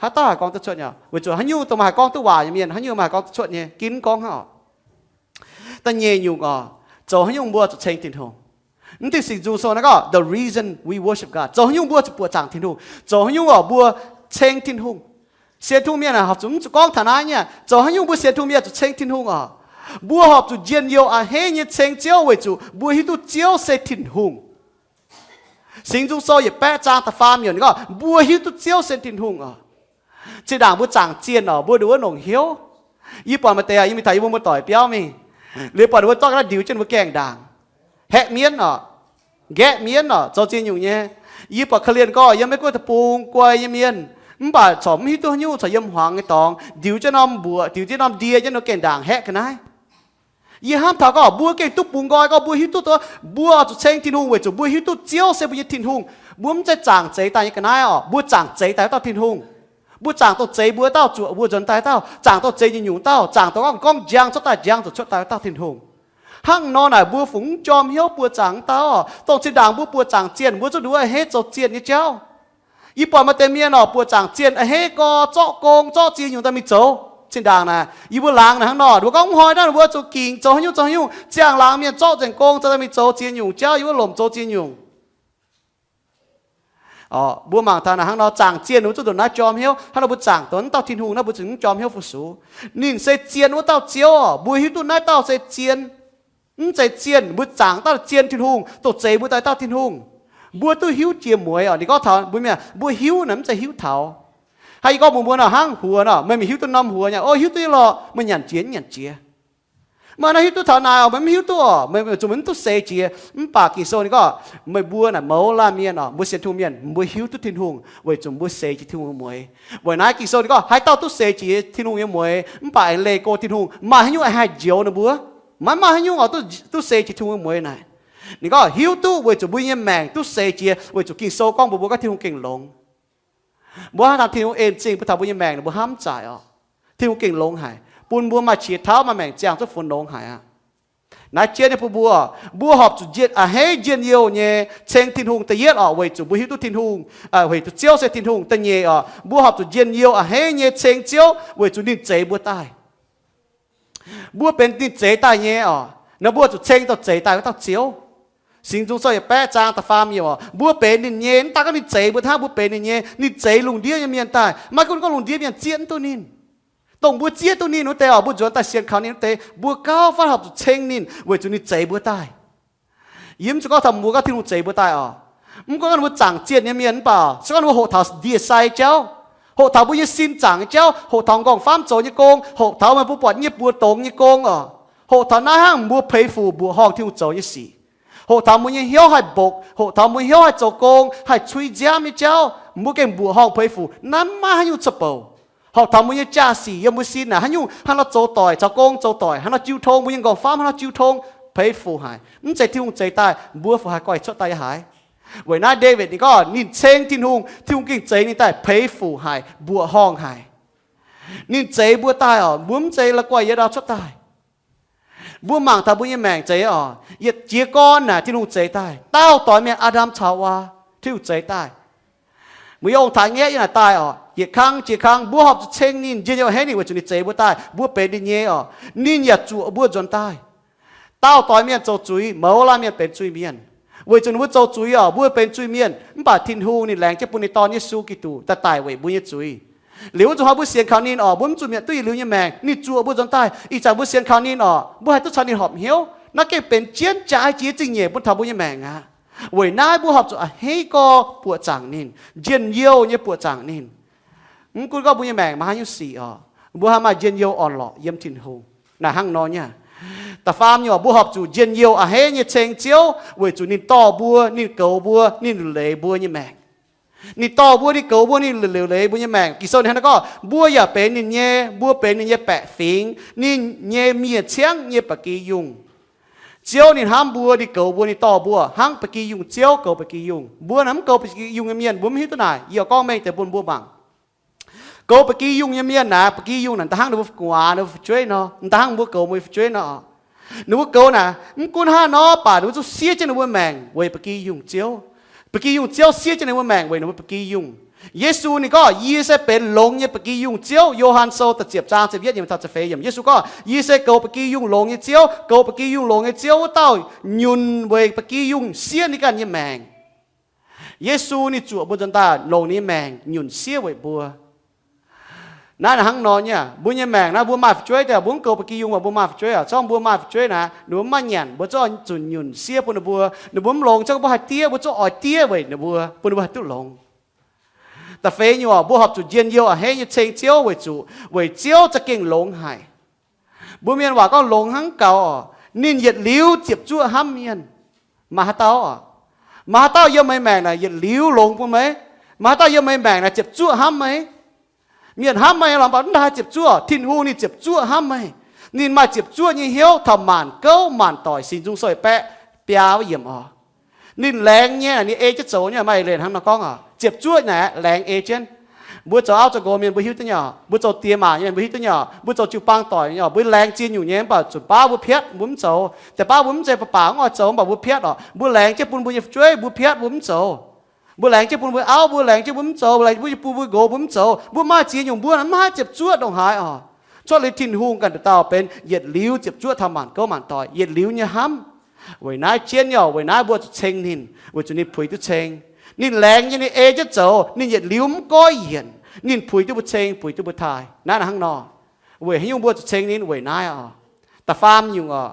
Haaix dauh haih gorngv duqv cuotv nyei? Weic zuqc haaix nyungc dongh maaih haih gorngv duqv waac nyei mienh, haaix nyungc maaih haih gorngv duqv cuotv nyei, ginv gorngv hnangv oc. Da'nyeic nyungc oc, zoux haaix nyungc mbuo zuqc ceng Tin-Hungh? Mv diuh Singx Nzung Sou naaiv gorngv, the reason we worship God. Zoux haaix nyungc mbuo zuqc buoqc zaangc Tin-Hungh? Zoux haaix nyungc oc mbuo ceng Tin-Hungh? Sienx Tin-Hungh mienh aah, horpc zuqc mv zuqc gorngv taux naaiv nyei. Zoux haaix nyungc mbuo sienx Tin-Hungh mienh zuqc ceng Tin-Hungh oc? Mbuo horpc zuqc njien-youh a'hneiv nyei ceng Ziouv weic zuqc mbuo hiuv duqv Ziouv se Tin-Hungh. Singx Nzung Sou yietc baeqv zaang da'faam yiemc ninh gorngv, mbuo hiuv duqv Ziouv se Tin-Hungh oc. Zinh ndaangc mbuo zaangc zienh oc, mbuo nduov nongc hnyouv. Yie buatc maaih deix yaac yie mingh taux yie mbuo muoz-doic biauv mingh, liuz buatc ninh mbuo zorqv ga'naaiv ndiux jienv ninh mbuo gaengh ndaangc, haeqv mienv oc, nqaeqv mienv oc, zoux ziex nyungc nyei. Yie buatc korv-lienh gorngv yiem Meiv Guoqv deic-bung guai nyei mienh, mv baac corc mv hiuv duqv haaix nyungc, corc yiem hmuangx nyei dorngx ndiux jienv norm mbuoqc, ndiux jienv norm ndie jienv ninh mbuo gaengh ndaangc haeqv ga'naaiv. Yie hnamv taux gorngv mbuo gengh duqv bungx nqoi gorngv mbuo hiuv duqv, mbuo oix zuqc ceng Tin-Hungh weic zuqc mbuo hiuv duqv Ziouv se mbuo nyei Tin-Hungh. Mbuo mv zeiz zaangc zeix daaih nyei ga'naaiv oc, mbuo zaangc zeix daaih wuov dauh Tin-Hungh. Mbuo zaangc dongh zeix mbuo wuov dauh, zuoqc mbuo nzuonx daaih wuov dauh, zaangc dongh zeix nyungc-nyungc dauh, zaangc dongh gorngv gorngv njang cuotv daaih njang zuqc cuotv daaih wuov dauh Tin-Hungh. Hnangv nor naaic mbuo fungc mv jorm hnyouv buoz-zaangc wuov dauh oc. Dongh zinh ndaangc mbuo buoz-zaangc zienh mbuo zuqc nduov a'hneiv zoux zienh nyei jauv. Yie buatc maaih deix mienh oc, buoz-zaangc zienh a'hneiv gorx, zorqv gong zorqv ziex nyungc daaih mingh zoux. Zinh ndaangc naaic yie mbuo laangz naaic hnangv nor, ninh mbuo gorngv mv hnoi naaiv ninh mbuo zuqc gingc zoux haaix nyungc zoux haaix nyungc, ziangh laangz mienh zorqv nzengc gong zoux daaih mingh zoux ziex nyungc jauv, yie mbuo lomc zoux ziex nyungc. Mbuo mangc taux naaic hnangv nor, zaangc zienh ninh mbuo zuqc nduqc naaiv jorm hnyouv. Hnangv nor mbuo zaangc dongh wuov dauh Tin-Hungh naaiv mbuo zuqc mv jorm hnyouv fu-sux. Ninh se zien wuov dauh Ziouv oc. Mbuo hiuv duqv naaiv dauh se zien, mv zeiz zienh, mbuo zaangc dauh zien Tin-Hungh, dongh zeix mbuo daaih dauh Tin-Hungh. Mbuo duqv hiuv jiex mueiz oc. Ninh gorngv taux mbuo mienh, mbuo hiuv naaic mv zeiz hiuv taux. Hnangv yie gorngv mbuox mbuo nor, hnangv huox nor, meih mingh hiuv duqv norm huox nyei, o, hiuv duqv nyei lorqc, meih nyanc jiex mv nyanc jiex. Meih nor hiuv duqv taux naaic, meih mv hiuv duqv oc, meih zuqc meih mv duqv seix jiex. Mv baac Ging-Sou ninh gorngv, meih mbuo naaic mouz laanh mienh oc, mbuo sienx Tin-Hungh mienh, mbuo hiuv duqv Tin-Hungh weic zuqc mbuo seix jiex Tin-Hungh nyei mueiz. Weic naaiv Ging-Sou ninh gorngv, haaix dauh duqv seix jiex Tin-Hungh nyei mueiz mv baac aengx leih go Tin-Hungh, maaih haaix nyungc aengx haih njoux ninh mbuo? Maiv maaih haaix nyungc oix duqv seix jiex Tin-Hungh nyei mueiz naaic. Ninh gorngv hiuv duqv weic zuqc mbuo nyei maengc duqv seix jiex, weic zuqc Ging-Sou gorngv mbuox mbuo gorngv Tin-Hungh gengh longx. Mbuo hnangv taux Tin-Hungh en zingh bun taux mbuo nyei maengc, ninh mbuo hnamv zaaic oc. Tin-Hungh gengh longx haic, bun mbuo maaih qiex tauv maaih maengc ziangh zuqc funx longx haic aqv. Naaiv jien nyei bun mbuo, mbuo horpc zuqc njien, a'hneiv njien-youh nyei ceng Tin-Hungh. Da'yietv oc, weic zuqc mbuo hiuv duqv Tin-Hungh, weic zuqc Ziouv se Tin-Hungh. Da'nyeic oc, mbuo horpc zuqc njien-youh a'hneiv nyei ceng Ziouv weic zuqc ninh zeix mbuo daaih. Mbuo benx ninh zeix daaih nyei oc. Naaiv mbuo zuqc ceng dongh zeix daaih wuov dauh Ziouv. Singx Nzung Sou yietc baeqv zaang da'faam yiemc oc, mbuo benx ninh nyei. Mv daaih gorngv ninh zeix mbuo hnangv, mbuo benx ninh nyei. Ninh zeix lungh ndiev nyei mienh daaih. Maiv gunv gorngv lungh ndiev mienh zieqv mv duqv ninh, dongh mbuo zieqv duqv ninh wuov deix oc, mbuo nzuonx daaih sienx kaux ninh wuov deix, mbuo gauh fai horpc zuqc ceng ninh weic zuqc ninh zeix mbuo daaih. Yie mv zuqc gorngv taux mbuo gorngv Tin-Hungh zeix mbuo daaih oc. Mv gunv gorngv mbuo zaangc zienh nyei mienh mv baac se gorngv mbuo hoqc taux ndie-sai jauv, hoqc taux mbuo nyei sin zaangc nyei jauv, hoqc taux nqorngv-famv zoux nyei gong, hoqc taux meih mbuo buatc nyei buoz dongz nyei gong oc, hoqc taux naaiv hnangv mbuo peix fuc mbuoqc horngh Tin-Hungh zoux nyei sic, hoqc taux mbuo nyei hnyouv haih mbokc, hoqc taux mbuo hnyouv haih zoux gong, haih cui nziaamv nyei jauv, mbuo gengh mbuoqc horngh peix fuc, naaiv maiv maaih haaix nyungc zoux bouc. Hoqc taux mbuo nyei jaa-sic yiem mbuo sin naaic, haaix nyungc hnangv nor zoux doic, caux gong zoux doic, hnangv nor jiu tong, mbuo nyei nqorngv-famv hnangv nor jiu tong, peix fuc haic. Mv zeiz Tin-Hungh zeix daaih, mbuo fu haiz guai cuotv daaih yaac haiz. Weic naaiv Ndaawitv ninh gorngv ninh ceng Tin-Hungh, Tin-Hungh gengh zeix ninh daaih peix fuc haic, mbuoqc horngh haic. Ninh zeix mbuo daaih oc, mbuo mv zeiz la'guaih yietc ndau cuotv daaih. Mbuo mangc taux mbuo nyei maengc zeiz oc, yietc jiez gorn naaic Tin-Hungh zeix daaih. Daauh doix mienh Aa^ndam caux Waa, Tin-Hungh zeix daaih. Mbuo yiem ong-taaix ngaeqv yiem naaic daaih oc, yietc kang jiex kang mbuo horpc zuqc ceng ninh, njien-youh a'hneiv ninh weic zuqc ninh zeix mbuo daaih, mbuo benx ninh nyei oc. Ninh yaac zuoqc mbuo nzuonx daaih. Daauh doix mienh zoux zuiz, mouz laanh mienh benx zuiz-mienh. Weic zuqc ninh mbuo zoux zuiz oc, mbuo benx zuiz-mienh, mv baac Tin-Hungh ninh laengz jienv bun ninh Dorn Yesu Giduc daaih daic weic mbuo nyei zuiz. Liuz wuov zuqc hnoi mbuo sienx kaux ninh oc, mbuo mv zuqc mietc duqv yietc liuz nyei maengc, ninh zuoqc mbuo nzuonx daaih. Ih zanc mbuo sienx kaux ninh oc, mbuo haih duqv caux ninh horpc hnyouv. Naaiv gengh benx jienv jaaix jiex zingh nyeic bun taux mbuo nyei maengc aqv. Weic naaiv mbuo horpc zuqc a'hneiv gorx buoqc zaangc ninh, njien-youh nyei buoqc zaangc ninh. Mv gunv gorngv mbuo nyei maengc maaih haaix nyungc sic oc, mbuo haih maaih njien-youh orn-lorqc yiem Tin-Hungh. Naaic hnangv nor nyei. Da'faam nyungc, mbuo horpc zuqc njien-youh a'hneiv nyei ceng Ziouv weic zuqc ninh dorh mbuo, ninh goux mbuo, ninh liuc leiz mbuo nyei maengc. Ninh dorh mbuo, ninh goux mbuo, ninh liuc leiz mbuo nyei maengc. Ging-Sou ninh hnangv naaiv gorngv, mbuo yaac benx ninh nyei, mbuo benx ninh nyei baeqc fingx, ninh nyei miev-ciangv nyei ba'gi yungh. Ziouv ninh hnamv mbuo, ninh goux mbuo, ninh dorh mbuo hnangv ba'gi yungh ziouv goux ba'gi yungh. Mbuo naaic mv goux ba'gi yungh nyei mienh, mbuo mv hiuv duqv naaic. Yie oix gorngv mengh deix bun mbuo mangc. Goux ba'gi yungh nyei mienh naaic, ba'gi yungh naaic da'hnangv ninh mbuo gu'nguaaz, ninh mbuo fu'jueiv nor, da'hnangv mbuo goux mbuo nyei fu'jueiv nor. Ninh mbuo goux naaic, mv gunv hnangv nor, mv baac ninh mbuo zungv siev jienv ninh mbuo maengc weic ba'gi yungh ziouv. Ba'gi yungh ziouv siev jienv ninh mbuo maengc weic ninh mbuo ba'gi yungh. Yesu ninh gorngv, yie se benx longx nyei ba'gi yungh ziouv. Yo^han Sou da'ziepc zaang ziepc yietv yiemc taux ziepc feix yiemc, Yesu gorngv, yie se goux ba'gi yungh longx nyei ziouv. Goux ba'gi yungh longx nyei ziouv wuov dauh nyunc weic ba'gi yungh siev ninh ganh nyei maengc. Yesu ninh zuoqc mbuo nzuonx daaih longc ninh nyei maengc nyunc siev weic mbuo. Naaiv hnangv nor nyei, mbuo nyei maengc naaiv mbuo maaih fu'jueiv daaih, mbuo mv goux ba'gi yungz, mbuo maaih fu'jueiv oc, zorqv mbuo maaih fu'jueiv naaic, ninh mbuo mv maaih nyanc, mbuo zorqv zuqc nyunc siev bun ninh mbuo. Ninh mbuo mv longx, zorqv mbuo haih diev, mbuo zorqv oix diev weic ninh mbuo, bun ninh mbuo haih duqv longx. Da'feix nyungc oc, mbuo horpc zuqc njien-youh a'hneiv nyei ceng Ziouv weic zuqc weic Ziouv za'gengh longx haic. Mbuo mienh waac gorngv longx hnangv gaux oc, ninh yietc liuz ziepc zuoqv hnamv mienh. Maaih haaix dauh oc, maaih haaix dauh yiem meih maengc naaic yietc liuz longx bun meih? Maaih haaix dauh yiem meih maengc naaic ziepc zuoqv hnamv meih? Mienh hnamv meih lorqc, mv baac mv haih ziepc zuoqv. Tin-Hungh ninh ziepc zuoqv hnamv meih. Ninh maaih ziepc zuoqv nyei hnyouv taux maanc gouv maanc doic. Singx Nzung Sou yietc baeqv biaa yiemc oc. Ninh laengz nyei, ninh ei jienv zoux nyei. Maaih leiz hnangv nor gorngv oc, ziepc zuoqv naaic laengz ei jienv. Mbuo zoux auv zoux nqox mienh mbuo hiuv duqv nyei oc, mbuo zoux diex maac nyei mienh mbuo hiuv duqv nyei oc, mbuo zoux jiu-baang doic nyei oc, mbuo laengz ziex nyungc nyei, mv baac zunc baav mbuo piatv mbuo mv zoux. Deix baav mbuo mv zeiz baac baac mv oix zoux, mv baac mbuo piatv oc. Mbuo laengz jienv bun mbuo nyei fu'jueiv mbuo piatv mbuo mv zoux. Mbuo laengz jienv bun mbuo auv, mbuo laengz jienv mbuo mv zoux, mbuo laengz jienv bun mbuo nqox mbuo mv zoux. Mbuo maaih ziex nyungc mbuo mv haih ziepc zuoqv ndongc haaix oc. Cuotv liuz Tin-Hungh ganh dauh dauh benx yietc liuz ziepc zuoqv taux maanc gouv maanc doic, yietc liuz nyei hnamv. Weic naaiv jienv nyei oc, weic naaiv mbuo zuqc ceng ninh, weic zuqc ninh puix duqv ceng. Ninh laengz nyei, ninh ei jienv zoux, ninh yietc liuz mv goiv yienc. Ninh puix duqv mbuo ceng, puix duqv mbuo taaih. Naaiv hnangv nor, weic haaix nyungc mbuo zuqc ceng ninh? Weic naaiv oc. Da'faam nyungc oc,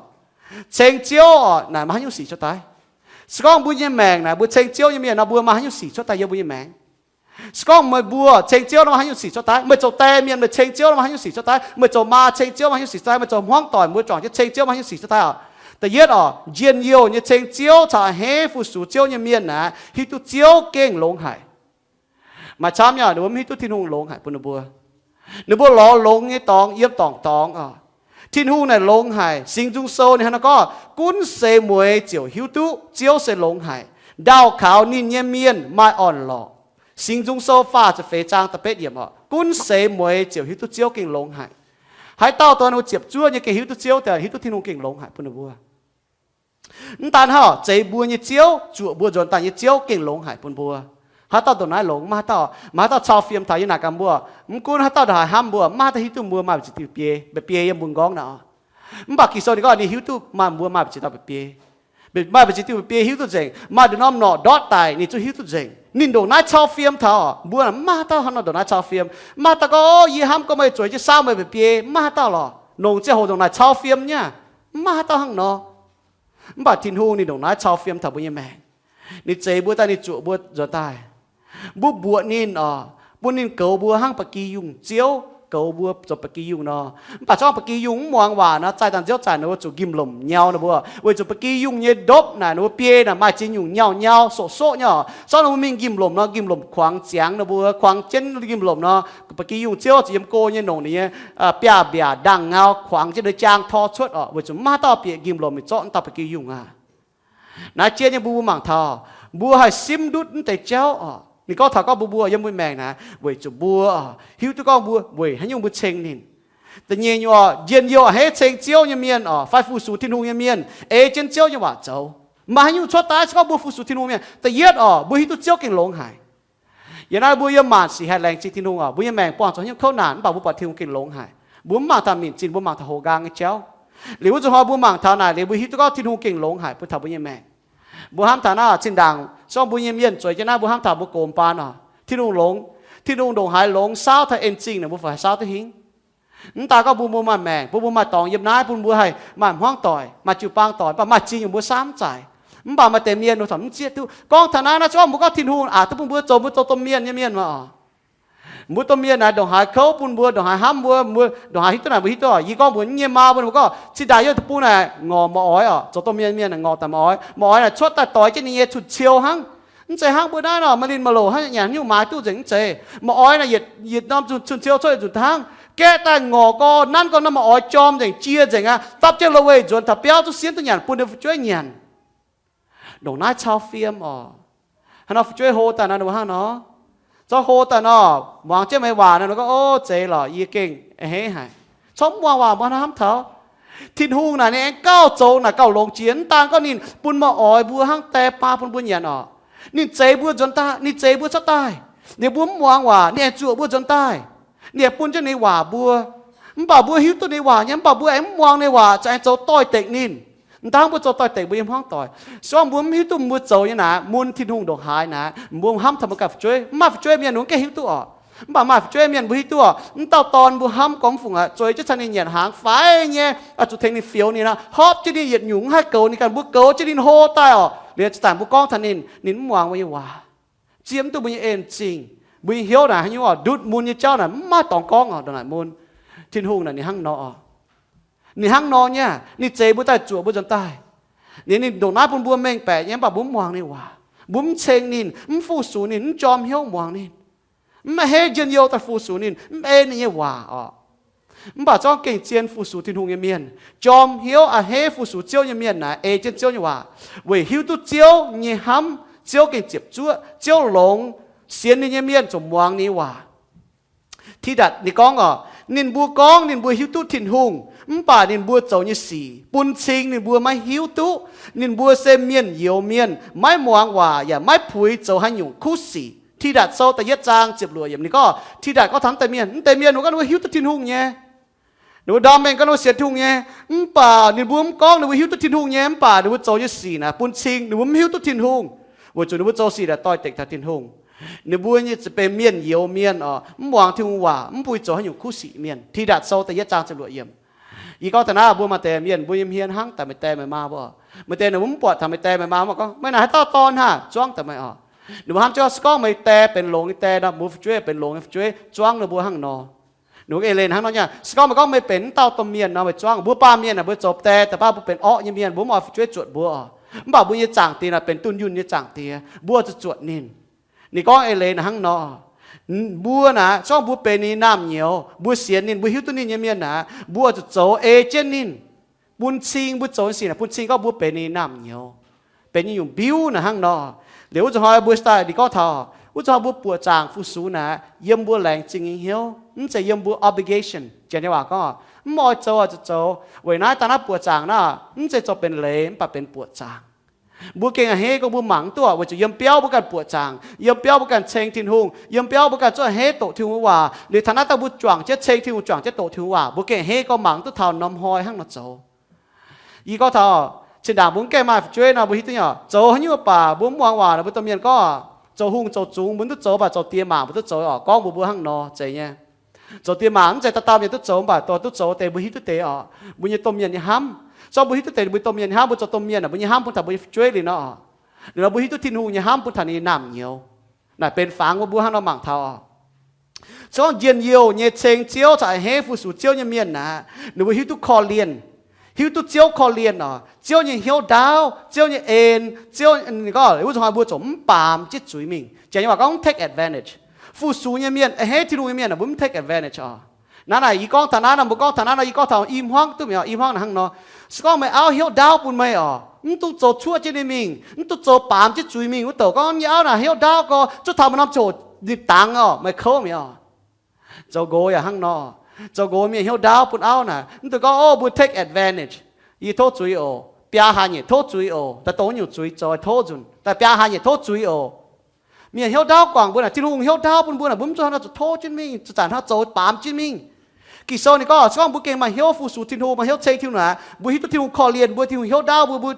ceng Ziouv oc, naaic maaih haaix nyungc sic cuotv daaih? Se gorngv mbuo nyei maengc naaic mbuo ceng Ziouv nyei mienh nor, mbuo maaih haaix nyungc sic cuotv daaih yiem mbuo nyei maengc? Se gorngv meih mbuo ceng Ziouv nor, maaih haaix nyungc sic cuotv daaih? Meih zoux die mienh meih ceng Ziouv nor, maaih haaix nyungc sic cuotv daaih? Meih zoux maa ceng Ziouv, maaih haaix nyungc sic cuotv daaih? Meih zoux hmuangv doic mbuo juangc jienv ceng Ziouv, maaih haaix nyungc sic cuotv daaih oc? Da'yietv oc, njien-youh nyei ceng Ziouv caux a'hneiv fu-sux Ziouv nyei mienh naaic hiuv duqv Ziouv gengh longx haic. Maaih camv nyei oc, ninh mbuo mv hiuv duqv Tin-Hungh longx haic bun ninh mbuo. Ninh mbuo lorz longx nyei dorngx yiem dorngc dorngx oc. Tin-Hungh naaic longx haic. Singx Nzung Sou ninh hnangv naaiv gorngv, gunv seix mueiz ziouc hiuv duqv Ziouv se longx haic. Ndaauh kaux ninh nyei mienh maaih orn-lorqc. Singx Nzung Sou faah ziepc feix zaang da'betv yiemc oc, gunv seix mueiz ziouc hiuv duqv Ziouv gengh longx haic. Haaix dauh dongh ninh mbuo ziepc zuoqv nyei gengh hiuv duqv Ziouv daaih, hiuv duqv Tin-Hungh gengh longx haic bun ninh mbuo. Mv daan hnangv, zeix mbuo nyei Ziouv, zuoqc mbuo nzuonx daaih nyei Ziouv gengh longx haic bun mbuo. Haaix dauh ndongc naaiv longx? Maaih haaix dauh, maaih haaix dauh cau fiem taux yie naaic gaax mbuo, mv gunv haaix dauh ndongc haaix hnamv mbuo, maaih haaix dauh hiuv duqv mbuo maaih mbu'ziex diuh biei, mba'biei yiem mbuo nqorngv naaic oc. Mv baac Ging-Sou ninh gorngv ninh hiuv duqv maaih, mbuo maaih mbu'ziex dauh mba'biei. Maaih mbu'ziex diuh mba'biei hiuv duqv nzengc. Maaih ndongc norm norqc ndortv daic ninh zungv hiuv duqv nzengc. Ninh ndongc naaiv cau fiem taux, mbuo mv maaih haaix dauh hnangv nor ndongc naaiv cau fiem. Mv maaih haaix dauh gorngv, o, yie hnamv gorngv meih zueiz jienv saauv meih mba'biei. Mv maaih haaix dauh lorqc. Nongc ziangh hoc ndongc naaic cau fiem nyei, mv maaih haaix dauh hnangv nor. Mv baac Tin-Hungh ninh ndongc naaiv cau fiem taux mbuo nyei maengc. Ninh zeix mbuo daaih, ninh zuoqc mbuo nzuonx daaih. Mbuo mbuoqc ninh oc, bun ninh goux mbuo hnangv ba'gi yungh ziouv goux mbuo zoux ba'gi yungh nor. Mv baac zorngv ba'gi yungh mv muangx waac nor, zaih dangh nziouv zaaic ninh mbuo zuqc nqimh-lomc nyau ninh mbuo. Weic zuqc ba'gi yungh nyei ndopv naaic ninh mbuo biei naaic maaih ziex nyungc nyauh nyau soqv-soqv nyei oc. Zorngv ninh mbuo mingh nqimh-lomc nor, nqimh-lomc kuangx ziangx ninh mbuo, kuangx jienv nqimh-lomc nor, ba'gi yungh ziouv zuqc yiem go nyei nongc ninh nyei biaav-mbiaac ndaangh ngau kuangx jienv ninh jaang tor cuotv oc. Weic zuqc mv maaih haaix dauh bieqc nqimh-lomc mingh zorqv naaiv dauh ba'gi yungh aqv. Naaiv jien nyei mbuo, mbuo mangc taux, mbuo haih simv ndutv mv deix jauv oc. Ninh gorngv taux gorngv mbuo, mbuo yiem mbuo maengc naaiv weic zuqc mbuo hiuv duqv gorngv mbuo weic haaix nyungc mbuo ceng ninh. Da'nyeic nyungc oc, njien-youh a'hneiv ceng Ziouv nyei mienh oc, fai fu-sux Tin-Hungh nyei mienh, ei jienv Ziouv nyei waac zoux. Maaih haaix nyungc cuotv daaih se gorngv mbuo fu-sux Tin-Hungh mienh? Da'yietv oc, mbuo hiuv duqv Ziouv gengh longx haic. Yiem naaiv mbuo yiem maanc sic haih laengz zingh Tin-Hungh oc. Mbuo nyei maengc buangh zuqc haaix nyungc kouv naanc, mv baac mbuo buatc Tin-Hungh gengh longx haic. Mbuo mv mangc taux minc zinh, mbuo mangc taux houx nqaang nyei jauv. Liuz wuov nzunc hnoi mbuo mangc taux naaic liuz, mbuo hiuv duqv gorngv Tin-Hungh gengh longx haic bun taux mbuo nyei maengc. Mbuo hnamv taux naaiv zinh ndaangc, se gorngv mbuo nyei mienh zueiz jienv naaiv, mbuo hnamv taux mbuo gox baan oc, Tin-Hungh longx. Tin-Hungh ndongc haaix longx saauv taux en zingh naaic, mbuo fai saauv duqv hingh. Mv daaih gorngv mbuo, mbuo maaih maengc, mbuo, mbuo maaih dorngx yiem naaiv bun mbuo haih maaih hmuangv doic, maaih jiu-baang doic, mv baac maaih zingh nyungc mbuo saauv mv zaic. Mv baac maaih deix mienh mbuo taux mv zieqv duqv gorngv taux naaiv, naaiv se gorngv mbuo gorngv Tin-Hungh aqc duqv bun mbuo zoux, mbuo zoux domh mienh nyei mienh maah oc. Mbuo domh mienh naaic ndongc haaix kouv bun mbuo, ndongc haaix hnamv mbuo, mbuo ndongc haaix hiuv duqv naaic mbuo hiuv duqv oc. Yie gorngv mbuox yie nyei maa mbuo, mbuo gorngv cin-ndaangc yie deic-bung naaic ngorc ma'oix oc, zoux domh mienh mienh naaic ngorc daaih ma'oix. Ma'oix naaic cuotv daaih doix jienv ninh nyei cun-ciou hnangv. Mv zeiz hnangv mbuo naaiv nor, maaih linh maaih loc hnangv nyanc haaix nyungc maaiz duqv nzengc, mv zeiz. Ma'oix naaic yietc, yietc norm cun-ciou cuotv yietc nzunc hnangv. Gaeqv daaih ngorc gorx nanv gorx norm ma'oix jorm nzengc, jie nzengc aqv, dapv jienv lo weih nzuonx taux biauv duqv sienv duqv nyanc bun ninh fu'jueiv nyanc. Ndongc naaiv cau fiem oc. Hnangv nor fu'jueiv hlo daaih nor, ninh mbuo hnangv nor, zorqv hlo daaih nor, muangx jienv meih waac nor, ninh gorngv, o, zeiz lorqc, yie gengh a'hneiv haic. Corc mv muangx waac, mbuo hnamv taux Tin-Hungh naaic ninh aengx gauh zoux naaic gauh longx jiex. Mv daan gorngv ninh bun ma'oix mbuo hnangv die baa bun mbuo nyanc oc. Ninh zeix mbuo nzuonx daaih, ninh zeix mbuo cuotv daaih. Ninh mbuo mv muangx waac, ninh aengx zuoqc mbuo nzuonx daaih. Ninh aengx bun jienv ninh waac mbuo. Mv baac mbuo hiuv duqv ninh waac nyei, mv baac mbuo aengx mv muangx ninh waac, za'gengh zoux doix-dekc ninh. Mv daan mbuo zoux doix-dekc mbuo nyei hmuangv doic. Se gorngv mbuo mv hiuv duqv mbuo zoux nyei naaic, mun Tin-Hungh ndongc haaix naaic, mbuo hnamv taux mbuo ganh fu'jueiv, mv maaih fu'jueiv mienh mbuo mv gaengh hiuv duqv oc. Mv baac maaih fu'jueiv mienh mbuo hiuv duqv oc, m'dauh dorn mbuo hnamv gorngv mv fungc aqv, zueiz jienv caux ninh nyanc hnaangx fai nyei, oix zuqc tengx ninh fioux ninh aqv, hopv jienv ninh yietc nyungc, mv haih goux ninh ganh, mbuo goux jienv ninh hlo daaih oc, liuz ziouc daaih mbuo gorngv taux ninh, ninh mv muangx mbuo nyei waac, zieqv mv duqv mbuo nyei en-zingh. Mbuo nyei hnyouv naaic haaix nyungc oc, ndutv mun nyei jauv naaic mv maaih dorngx gorngv oc, ndongc naaic mun. Tin-Hungh naaic ninh hnangv nor oc. Ninh hnangv nor nyei, ninh zeix mbuo daaih zuoqc mbuo nzuonx daaih. Ninh, ninh ndongc naaiv bun mbuo mengh baeqc nyei, mv baac mbuo mv muangx ninh waac. Mbuo mv ceng ninh, mv fu-sux ninh, mv jorm hnyouv muangx ninh, mv a'hneiv njien-youh daaih fu-sux ninh, mv ei ninh nyei waac oc. Mv baac zorngv gengh zien fu-sux Tin-Hungh nyei mienh, jorm hnyouv a'hneiv fu-sux Ziouv nyei mienh naaic ei jienv Ziouv nyei waac, weic hiuv duqv Ziouv nyei hnamv, Ziouv gengh ziepc zuoqv, Ziouv longx, sienx ninh nyei mienh ziouc muangx ninh nyei waac. Tidatc ninh gorngv oc, ninh mbuo gorngv ninh mbuo hiuv duqv Tin-Hungh, mv baac ninh mbuo zoux nyei sic bun cing ninh mbuo maiv hiuv duqv. Ninh mbuo se mienh youz mienh, maiv muangx waac yaac maiv puix zoux haaix nyungc kuv sic. Tidatc Sou da'yietv zaang ziepc luoqc yiemc ninh gorngv, Tidatc gorngv taux mv deix mienh, mv deix mienh ninh mbuo gorngv ninh mbuo hiuv duqv Tin-Hungh nyei, ninh mbuo ndorm mengh gorngv ninh mbuo sienx Tin-Hungh nyei, mv baac ninh mbuo mv gorngv ninh mbuo hiuv duqv Tin-Hungh nyei, mv baac ninh mbuo zoux nyei sic naaic bun cing ninh mbuo mv hiuv duqv Tin-Hungh, weic zuqc ninh mbuo zoux sic naaic doix-dekc taux Tin-Hungh. Ninh mbuo nyei za'gengh mienh youz mienh oc, mv muangx Tin-Hungh waac, mv puix zoux haaix nyungc kuv sic mienh. Tidatc Sou da'yietv zaang ziepc luoqc yiemc. Yie gorngv taux naaiv mbuo maaih deix mienh mbuo nyei hmien hnangv daaih meih die meih maa mbuo oc. Maaih deix ninh mbuo mv buatc taux meih die meih maa mbuo gorngv, Meih naaic haaix dauh dorn hnangv? Zuangv daaih meih oc. Ninh mbuo hnamv jienv se gorngv meih die benx longx nyei die nor, mbuo fu'jueiv benx longx nyei fu'jueiv, zuangv ninh mbuo hnangv nor. Ninh mbuo ei leiz hnangv nor nyei, se gorngv meih gorngv meih benx mv dauh domh mienh nor, meih zuangv mbuo baamh mienh naaic, mbuo zoux die daaih baav mbuo benx orqv nyei mienh, mbuo mv oix fu'jueiv zuotc mbuo oc. Mv baac mbuo nyei zaangc diex naaic benx dunh yunh nyei zaangc diex, mbuo zuqc zuotc ninh. Ninh gorngv ei leiz naaic hnangv nor, mbuo naaic, se gorngv mbuo benx ninh nyei naamh nyouz, mbuo sienx ninh, mbuo hiuv duqv ninh nyei mienh naaic, mbuo zuqc zoux ei jienv ninh, bun cing mbuo zoux nyei sic naaic bun cing gorngv mbuo benx ninh nyei naamh nyouz, benx nyei nyungc mbiuv naaic hnangv nor. Liuz wuov zuqc hnoi mbuo daaih ninh gorngv taux, wuov zuqc hnoi mbuo buoqc zaangc fu-sux naaic yiem mbuo laengz zingh nyei hnyouv, mv zeiz yiem mbuo obligation. Janx nyei waac gorngv, mv oix zoux oix zuqc zoux. Weic naaiv daaih naaiv buoqc zaangc naaiv mv zeiz zoux benx leiz mv baac benx buoqc zaangc. Mbuo gengh a'hneiv gorngv mbuo mangc mv duqv weic zuqc yiem biauv mbuo ganh buoqc zaangc, yiem biauv mbuo ganh ceng Tin-Hungh, yiem biauv mbuo ganh zuqc a'hneiv doqc Tin-Hungh waac. Liuz taux naaiv daaih mbuo juangc jienv ceng Tin-Hungh, juangc jienv doqc Tin-Hungh waac, mbuo gengh a'hneiv gorngv mangc mv duqv taux norm hnoi hnangv nor zoux. Yie gorngv taux, zinh ndaangc mbuo mv gaengh maaih fu'jueiv nor, mbuo hiuv duqv nyei oc, zoux haaix nyungc baac mbuo mv muangx waac nor, mbuo domh mienh gorngv, zoux hungh zoux zungx mbuo mv duqv zoux, mv baac zoux diex mangc mbuo duqv zoux oc, gorngv mbuox mbuo hnangv nor zeiz nyei. Zoux diex mangc mv zeiz dauh dauh mienh duqv zoux, mv baac dorh duqv zoux deix mbuo hiuv duqv deix oc, mbuo nyei domh mienh nyei hnamv. Se gorngv mbuo hiuv duqv deix mbuo domh mienh nyei hnamv, mbuo zoux domh mienh naaic mbuo nyei hnamv bun taux mbuo nyei fu'jueiv liuz nor oc, liuz nor mbuo hiuv duqv Tin-Hungh nyei hnamv bun taux ninh nyei naamh nyouz. Naaic benx fangx mbuo, mbuo hnangv nor mangc taux oc. Se gorngv njien-youh nyei ceng Ziouv caux a'hneiv fu-sux Ziouv nyei mienh naaic, ninh mbuo hiuv duqv korv-lienh, hiuv duqv Ziouv korv-lienh oc, Ziouv nyei hnyouv ndaauv, Ziouv nyei en, Ziouv, ninh gorngv wuov zuqc hnoi mbuo ziouc mv baamz jienv zuiz mingh. Janx nyei waac gorngv take advantage. Fu-sux nyei mienh, a'hneiv Tin-Hungh nyei mienh naaic mbuo mv take advantage oc. Naaiv naaic yie gorngv taux naaiv nor, mbuo gorngv taux naaiv nor, yie gorngv taux i hmuangv duqv mi'aqv. I hmuangv naaic hnangv nor, se gorngv meih auv hnyouv ndaauv bun meih oc, mv dungx zoux cuoqv jienv ninh mingh, mv dungx zoux baamz jienv zuiz mingh. Wuov douc gorngv nyei auv naaic hnyouv ndaauv gorx, zuov taux maaih norm ziouc ninh dangx oc, meih kouv mi'aqv oc. Zoux nqox yaac hnangv nor. Zoux nqox mienh hnyouv ndaauv bun auv naaic, mv dungx gorngv, O, mbuo take advantage. Yie tov zuiz oc. Biaa hlaax nyeic tov zuiz oc. Daaih dongh nyungc zuiz zoux tov nzunc. Daaih biaa hlaax nyeic tov zuiz oc. Mienh hnyouv ndaauv guangc mbuo naaic, Tin-Hungh hnyouv ndaauv bun mbuo naaic, mbuo mv zuqc hnangv nor zoux tov jienv mingh, zuqc zanc hnangv zoux baamz jienv mingh. Ging-Sou ninh gorngv, se gorngv mbuo gengh maaih hnyouv fu-sux Tin-Hungh, maaih hnyouv ceng Tin-Hungh naaic, mbuo hiuv duqv Tin-Hungh korv-lienh mbuo, Tin-Hungh hnyouv ndaauv mbuo, mbuo,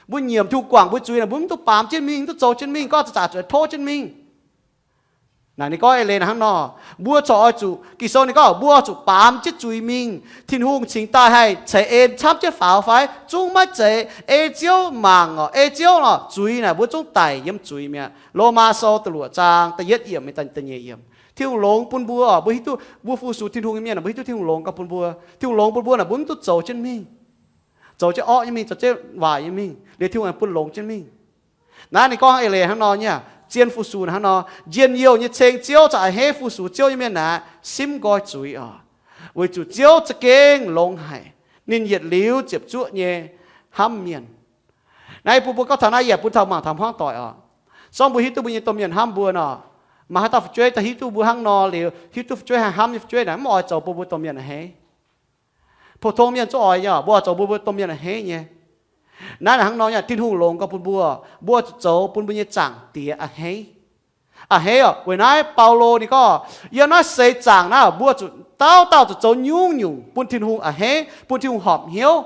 mbuo nyiemc Tin-Hungh guangc mbuo zuiz naaic, mbuo mv dungx baamz jienv mingh, mv dungx zoux jienv mingh, gorngv zuqc zanc zuqc tov jienv mingh. Naaic ninh gorngv ei leiz naaic hnangv nor, mbuo corc oix zuqc, Ging-Sou ninh gorngv mbuo oix zuqc baamz jienv zuiz mingh, Tin-Hungh cingx daaih haih ceix en camv jienv faaux fai? Zungv maiv zeiz. Ei Ziouv mangc oc, ei Ziouv oc, zuiz naaic mbuo zungv daic yiem zuiz mi'aqv. Lomaa Sou da'luoqc zaang da'yietv yiemc, da'nyeic yiemc. Tin-Hungh longx bun mbuo oc, mbuo hiuv duqv mbuo fu-sux Tin-Hungh nyei mienh naaic, mbuo hiuv duqv Tin-Hungh longx gauh bun mbuo. Tin-Hungh longx bun mbuo naaic, mbuo mv dungx zoux jienv mingh, zoux jienv orqv nyei mingh, zoux jienv waaic nyei mingh, liuz Tin-Hungh aengx bun longx jienv mingh. Naaiv ninh gorngv ei leiz hnangv nor nyei, zien fu-sux hnangv nor, njien-youh nyei ceng Ziouv caux a'hneiv fu-sux Ziouv nyei mienh naaic, simv nqoi zuiz oc. Weic zuqc Ziouv za'gengh longx haic, ninh yietc liuz ziepc zuoqv nyei hnamv mienh. Naaiv bun mbuo gorngv taux naaiv yaac bun taux mangc taux hmuangv doic oc. Zorngv mbuo hiuv duqv mbuo nyei domh mienh hnamv mbuo nor, maaih haaix dauh fu'jueiv daaih hiuv duqv mbuo hnangv nor liuz, hiuv duqv fu'jueiv haih hnamv nyei fu'jueiv naaic, mv oix zoux bun mbuo domh mienh a'hneiv. Pou-tong mienh zungv oix nyei, mbuo oix zoux bun mbuo domh mienh a'hneiv nyei. Naaiv hnangv nor nyei, Tin-Hungh longx gauh bun mbuo, mbuo zuqc zoux bun mbuo nyei Zaangc Diex a'hneiv. A'hneiv oc. Weic naaiv Baulo ninh gorngv, yiem naaiv seix zaangc naaiv, mbuo zuqc dauh dauh zuqc zoux nyungc-nyungc bun Tin-Hungh a'hneiv, bun Tin-Hungh horpc hnyouv,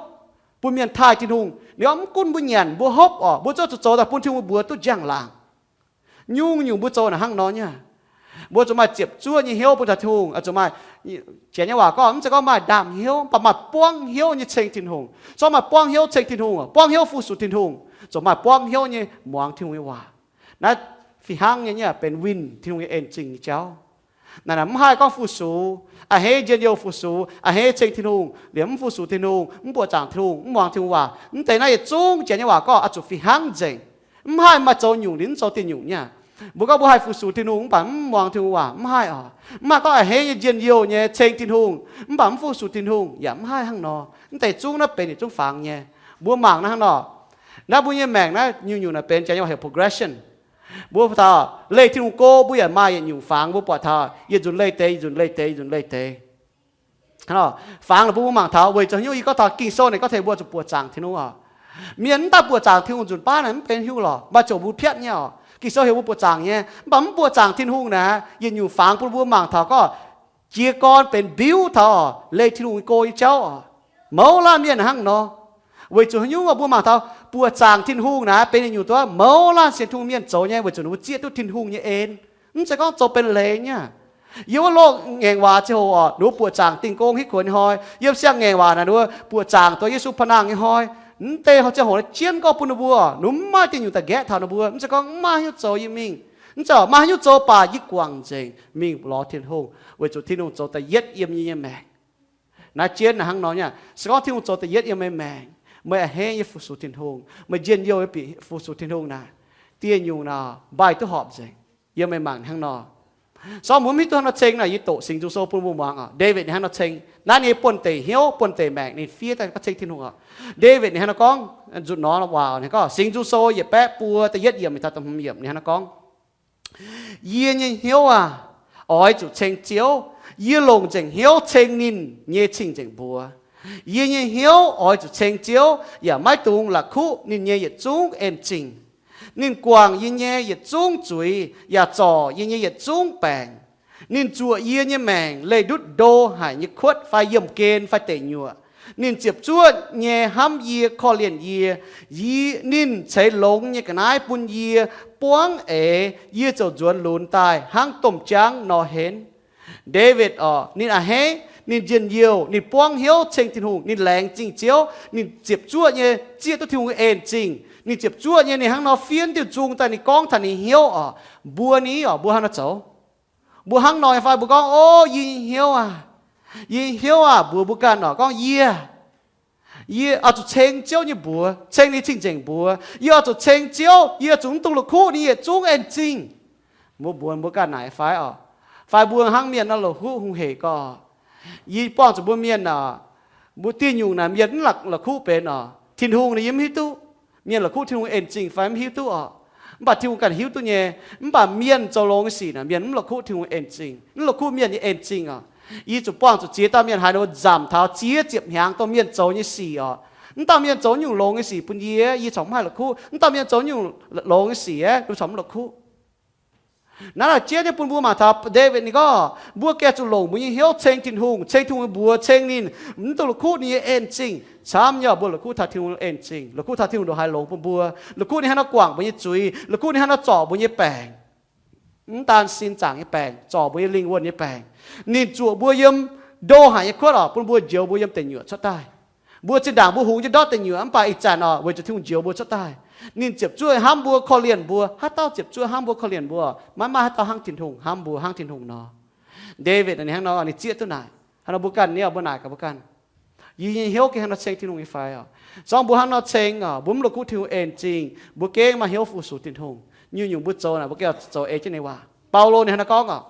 bun mienh taaih Tin-Hungh. Ninh gorngv mv gunv mbuo nyanc mbuo hopv oc, mbuo zungv zuqc zoux daaih bun Tin-Hungh mbuox duqv njang-laangc. Nyungc-nyungc mbuo zoux naaic hnangv nor nyei. Mbuo zuqc maaih ziepc zuoqv nyei hnyouv bun taux Tin-Hungh, zuqc maaih, janx nyei waac gorngv, mv zeiz gorngv maaih ndaamv hnyouv, mv baac maaih buangv hnyouv nyei ceng Tin-Hungh. Zorqv maaih buangv hnyouv ceng Tin-Hungh, buangv hnyouv fu-sux Tin-Hungh, zuqc maaih buangv hnyouv nyei muangx Tin-Hungh nyei waac. Naaiv fih hnangv nyei, nyei benx winh Tin-Hungh nyei en zingh nyei jauv. Naaiv mv haih gorngv fu-sux, a'hneiv njien-youh fu-sux, a'hneiv ceng Tin-Hungh, liemh mv fu-sux Tin-Hungh, mv buoqc zaangc Tin-Hungh, mv muangx Tin-Hungh waac. Mv deix naaiv yietc zungv janx nyei waac gorngv oix zuqc fih hnangv nzengc. Mv haih maaih zoux nyungc ninh mv zoux diuh nyungc nyei. Mbuo gorngv mbuo haih fu-sux Tin-Hungh mv baac mv muangx Tin-Hungh waac, mv haih oc. Mv haih gorngv a'hneiv nyei njien-youh nyei ceng Tin-Hungh mv baac mv fu-sux Tin-Hungh, yaac mv haih hnangv nor. Mv deix zungv naaiv benx yietc zungv fangx nyei. Mbuo mangc naaiv hnangv nor, naaiv mbuo nyei maengc naaiv nyungc-nyungc naaic benx janx nyei waac heuc progression. Mbuo taux leih Tin-Hungh go, mbuo yaac maaih yietc nyungc fangx, mbuo buatc taux yietc nzunc leih deix, yietc nzunc leih deix, yietc nzunc leih deix. Fangx naaic bun mbuo mangc taux weic zuqc haaix nyungc, yie gorngv taux Ging-Sou naaic gorngv tengx mbuo zuqc buoqc zaangc Tin-Hungh oc. Mienh mv daaih buoqc zaangc Tin-Hungh nzunc baav naaic mv benx haaix nyungc lorqc, maaih ziouc mbuo piatv nyei oc. Ging-Sou heuc mbuo buoqc zaangc nyei, mv baac mv buoqc zaangc Tin-Hungh naaic, yietc nyungc fangx bun mbuo mangc taux gorngv jiez gorn benx mbiuv taux leih Tin-Hungh nyei go nyei jauv oc. Mouz laanh mienh hnangv nor. Weic zuqc haaix nyungc mbuo mangc taux buoqc zaangc Tin-Hungh naaic benx yietc nyungc duqv mouz laanh sienx Tin-Hungh mienh zoux nyei, weic zuqc ninh mbuo zieqv duqv Tin-Hungh nyei en. Mv zeiz gorngv zoux benx leiz nyei. Yiem wuov loz-ngaengc waac ziangh hoc oc, ninh mbuo buoqc zaangc dingh gong hitv kuonx nyei hnoi, yiem siang-ngaengc waac naaic ninh mbuo buoqc zaangc dongh Yesu pa'nangh nyei hnoi, mv deix ziangh hoc naaiv jienv gorngv bun ninh mbuo, ninh mbuo mv maaih diuh nyungc daaih nqaeqv taux ninh mbuo. Mv zeiz gorngv mv maaih haaix nyungc zoux yie mingh. Mv zeiz maaih haaix nyungc zoux baac yie guangc nzengc mingh lorz Tin-Hungh, weic zuqc Tin-Hungh zoux da'yietv yiem yie nyei maengc. Naaiv jienv naaic hnangv nor nyei. Se gorngv Tin-Hungh zoux da'yietv yiem meih maengc, meih a'hneiv nyei fu-sux Tin-Hungh, meih njien-youh bieqc fu-sux Tin-Hungh naaic, dieh nyungc naaic mbaih duqv horpc nzengc. Yiem meih mangc hnangv nor. Sorng mbuo mv hiuv duqv hnangv nor ceng naaic, yie doqc Singx Nzung Sou bun mbuo muangx oc. Ndaawitv ninh hnangv nor ceng. Naaiv nyei buonv deic hnyouv, buonv deic maengc ninh fiev daaih gorngv ceng Tin-Hungh oc. Ndaawitv ninh hnangv nor gorngv, nzutc nor waac ninh gorngv, Singx Nzung Sou yietc baeqv buo da'yietv yiemc, yietc daaih da'hmz yiemc ninh hnangv nor gorngv, Yie nyei hnyouv aah! Oix zuqc ceng Ziouv. Yie longc nzengc hnyouv ceng ninh nyei cing-nzengc mbuox. Yie nyei hnyouv oix zuqc ceng Ziouv yaac maiv dungx la'kuqv ninh nyei yietc zungv en-zingh. Ninh guangc yie nyei yietc zungv zuiz yaac zorc yie nyei yietc zungv baengc. Ninh zuoqc yie nyei maengc leih ndutv ndo haic nyei kuotv fai yiemh gen fai deic nyuoqc. Ninh ziepc zuoqv nyei hnamv yie, korv-lienh yie. Yie, ninh ceix longx nyei ga'naaiv bun yie buangv eix. Yie ziouc nzuonx lunx daaih hnangv domh jaangv nor henv. Ndaawitv oc, ninh a'hneiv, ninh njien-youh, ninh buangv hnyouv ceng Tin-Hungh, ninh laengz zingh Ziouv, ninh ziepc zuoqv nyei zieqv duqv Tin-Hungh en-zingh, ninh ziepc zuoqv nyei ninh hnangv nor fiev diuh nzung daaih ninh gorngv taux ninh hnyouv oc. Mbuo ni oc, mbuo hnangv nor zoux? Mbuo hnangv nor nyei fai? Mbuo gorngv, O, yie nyei hnyouv aah! Yie nyei hnyouv aah! Mbuox mbuo ganh oc, gorngv, Yie, yie oix zuqc ceng Ziouv nyei mbuox, ceng ninh cing-nzengc mbuox. Yie oix zuqc ceng Ziouv. Yie oix zuqc mv dungx la'kuqv ninh yietc zungv en-zingh. Mbuo mbuox mbuo ganh naaic fai oc? Fai mbuo hnangv mienh nor la'kuqv hungh hec gorx? Yie buangh zuqc mbuo mienh aah, mbuo diuh nyungc naaic mienh mv la'kuqv benx oc. Tin-Hungh ninh yie mv hiuv duqv. Mienh la'kuqv Tin-Hungh en-zingh fai mv hiuv duqv oc. Mv baac Tin-Hungh ganh hiuv duqv nyei. Mv baac mienh zoux longx nyei sic naaic mienh mv la'kuqv Tin-Hungh en-zingh, mv la'kuqv mienh nyei en-zingh oc. Yie zuqc buangh zuqc ziex dauh mienh haaix nor nzamc taux ziex ziepc hnyangx dongh mienh zoux nyei sic oc. Mv dauh mienh zoux nyungc longx nyei sic bun yie, yie corc mv haih la'kuqv. Mv dauh mienh zoux nyungc longx nyei sic, yie corc mv la'kuqv. Naaiv naaic jienv nyei bun mbuo mangc taux Ndaawitv ninh gorngv, mbuo gengh zuqc longc mbuo nyei hnyouv ceng Tin-Hungh, ceng Tin-Hungh mbuox, ceng ninh, mv dungx la'kuqv ninh nyei en-zingh. Camv nyei oc, mbuo la'kuqv taux Tin-Hungh en-zingh, la'kuqv taux Tin-Hungh ndongc haaix longx bun mbuo, la'kuqv ninh hnangv nor guangc mbuo nyei zuiz, la'kuqv ninh hnangv nor zorc mbuo nyei baengc. Mv daan sin zaangc nyei baengc, zorc mbuo nyei lingh wuonh nyei baengc. Ninh zuoqc mbuo yiem ndo haic nyei kuotv oc, bun mbuo njoux mbuo yiem deic nyuoqc cuotv daaih. Mbuo zinh ndaangc mbuo hungx jienv ndortv deic nyuoqc, mv baac ih zanc oc, weic zuqc Tin-Hungh njoux mbuo cuotv daaih. Ninh ziepc zuoqv hnamv mbuo, korv-lienh mbuo. Haaix dauh ziepc zuoqv hnamv mbuo, korv-lienh mbuo? Maiv maaih haaix dauh hnangv Tin-Hungh hnamv mbuo, hnangv Tin-Hungh nor. Ndaawitv ninh hnangv nor, ninh zieqv duqv naaic. Hnangv nor mbuo ganh ni oc, mbuo naaic gaax mbuo ganh, Yie nyei hnyouv gengh hnangv nor ceng Tin-Hungh nyei fai oc? Zorng mbuo hnangv nor ceng oc, mbuo mv la'kuqv Tin-Hungh en-zingh, mbuo gengh maaih hnyouv fu-sux Tin-Hungh. Nyungc-nyungc mbuo zoux naaic, mbuo gengh zoux ei jienv ninh waac. Baulo ninh hnangv nor gorngv oc,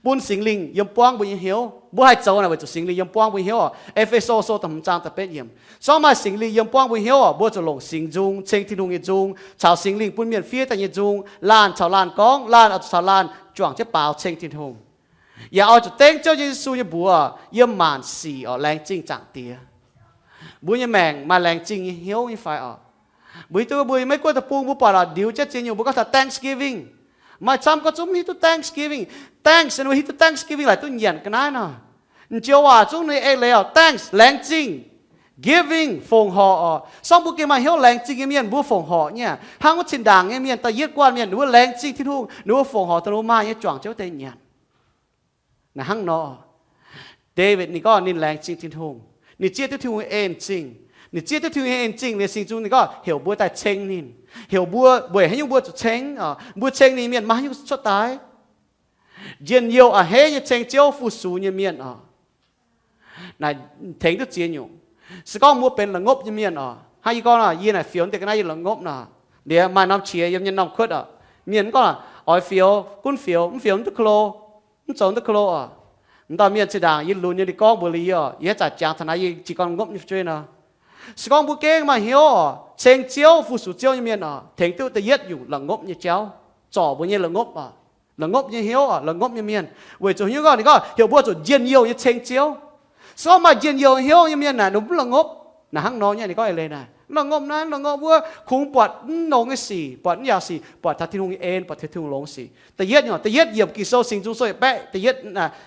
bun Singx Lingh yiem buangv mbuo nyei hnyouv. Mbuo haih zoux naaic weic zuqc Singx Lingh yiem buangv mbuo nyei hnyouv oc. E^fe^so Sou da'hmz zaang da'betv yiemc. Sorng maaih Singx Lingh yiem buangv mbuo hnyouv oc, mbuo zuqc longc Singx Nzung ceng Tin-Hungh nyei nzung, caux Singx Lingh bun mienh fiev daaih nyei nzung, laanh caux laanh gorngv, laanh oix zuqc caux laanh juangc jienv baaux ceng Tin-Hungh. Yaac oix zuqc dengv Ziouv Yesu nyei mbuox yiem maanc sic oc, laengz zingh Zaangc Diex. Mbuo nyei maengc maaih laengz zingh nyei hnyouv nyei fai oc? Mbuo hiuv duqv mbuo Meiv Guoqv deic-bung mbuo buatc oc, ndiux jienv ziex nyungc mbuo gorngv taux Thanksgiving. Maaih camv gorngv zungv mv hiuv duqv Thanksgiving. Thanks, mbuo hiuv duqv Thanksgiving laaic duqv nyanc ga'naaiv nor. M'njoux waac zungv ninh eix leiz oc, thanks, laengz zingh. Giving, fongc horc oc. Se gorngv mbuo gengh maaih hnyouv laengz zingh nyei mienh, mbuo fongc horc nyei aqv. Hnangv wuov zinh ndaangc nyei mienh, da'yietv guanh mienh, ninh mbuo laengz zingh Tin-Hungh, ninh mbuo fongc horc dongh ninh mbuo maaih nyei juangc jienv wuov deix nyanc. Naaiv hnangv nor, Ndaawitv ninh gorngv ninh laengz zingh Tin-Hungh, ninh zieqv duqv Tin-Hungh nyei en zingh. Ninh zieqv duqv Tin-Hungh nyei en zingh liuz, Singx Nzung ninh gorngv heuc mbuo daaih ceng ninh, heuc mbuo weic haaix nyungc mbuo zuqc ceng oc. Mbuo ceng ninh mienh maaih haaix nyungc cuotv daaih? Njien-youh a'hneiv nyei ceng Ziouv fu-sux nyei mienh oc. Naaiv tengx duqv ziex nyungc. Se gorngv mbuo benx la'ngopv nyei mienh oc, hnangv yie gorngv nor, yie naaic fioux deix ga'naaiv yie la'ngopv nor, liuz maaih norm qiex yiem nyei norm kuotv oc, mienh mv gorngv oix fioux, gunv fioux, mv fioux mv duqv klo, mv zoux duqv klo oc. M'dauh mienh zinh ndaangc yie lunx nyei, ninh gorngv mbuox liuz yie oc, yie haaix zanc jangx taux naaiv yie jiez gorn la'ngopv nyei fu'jueiv nor. Se gorngv mbuo gengh maaih hnyouv oc, ceng Ziouv, fu-sux Ziouv nyei mienh oc, tengx duqv da'yietv nyungc la'ngopv nyei jauv, zorc mbuo nyei la'ngopv oc. La'ngopv nyei hnyouv oc, la'ngopv nyei mienh. Weic zuqc hnyouv gorngv ninh gorngv heuc mbuo zuqc njien-youh nyei ceng Ziouv. Se gorngv maaih njien-youh hnyouv nyei mienh naaic, ninh mv la'ngopv. Naaiv hnangv nor nyei, ninh gorngv eix leiz naaic, mv la'ngopv naaiv, mv la'ngopv wuov, kungx buatc mv longx nyei sic, buatc mv yaac sic, buatc taux Tin-Hungh nyei en, buatc taux Tin-Hungh longx sic. Da'yietv nyungc, da'yietv yiemc Ging-Sou, Singx Nzung Sou yietc baeqv, da'yietv,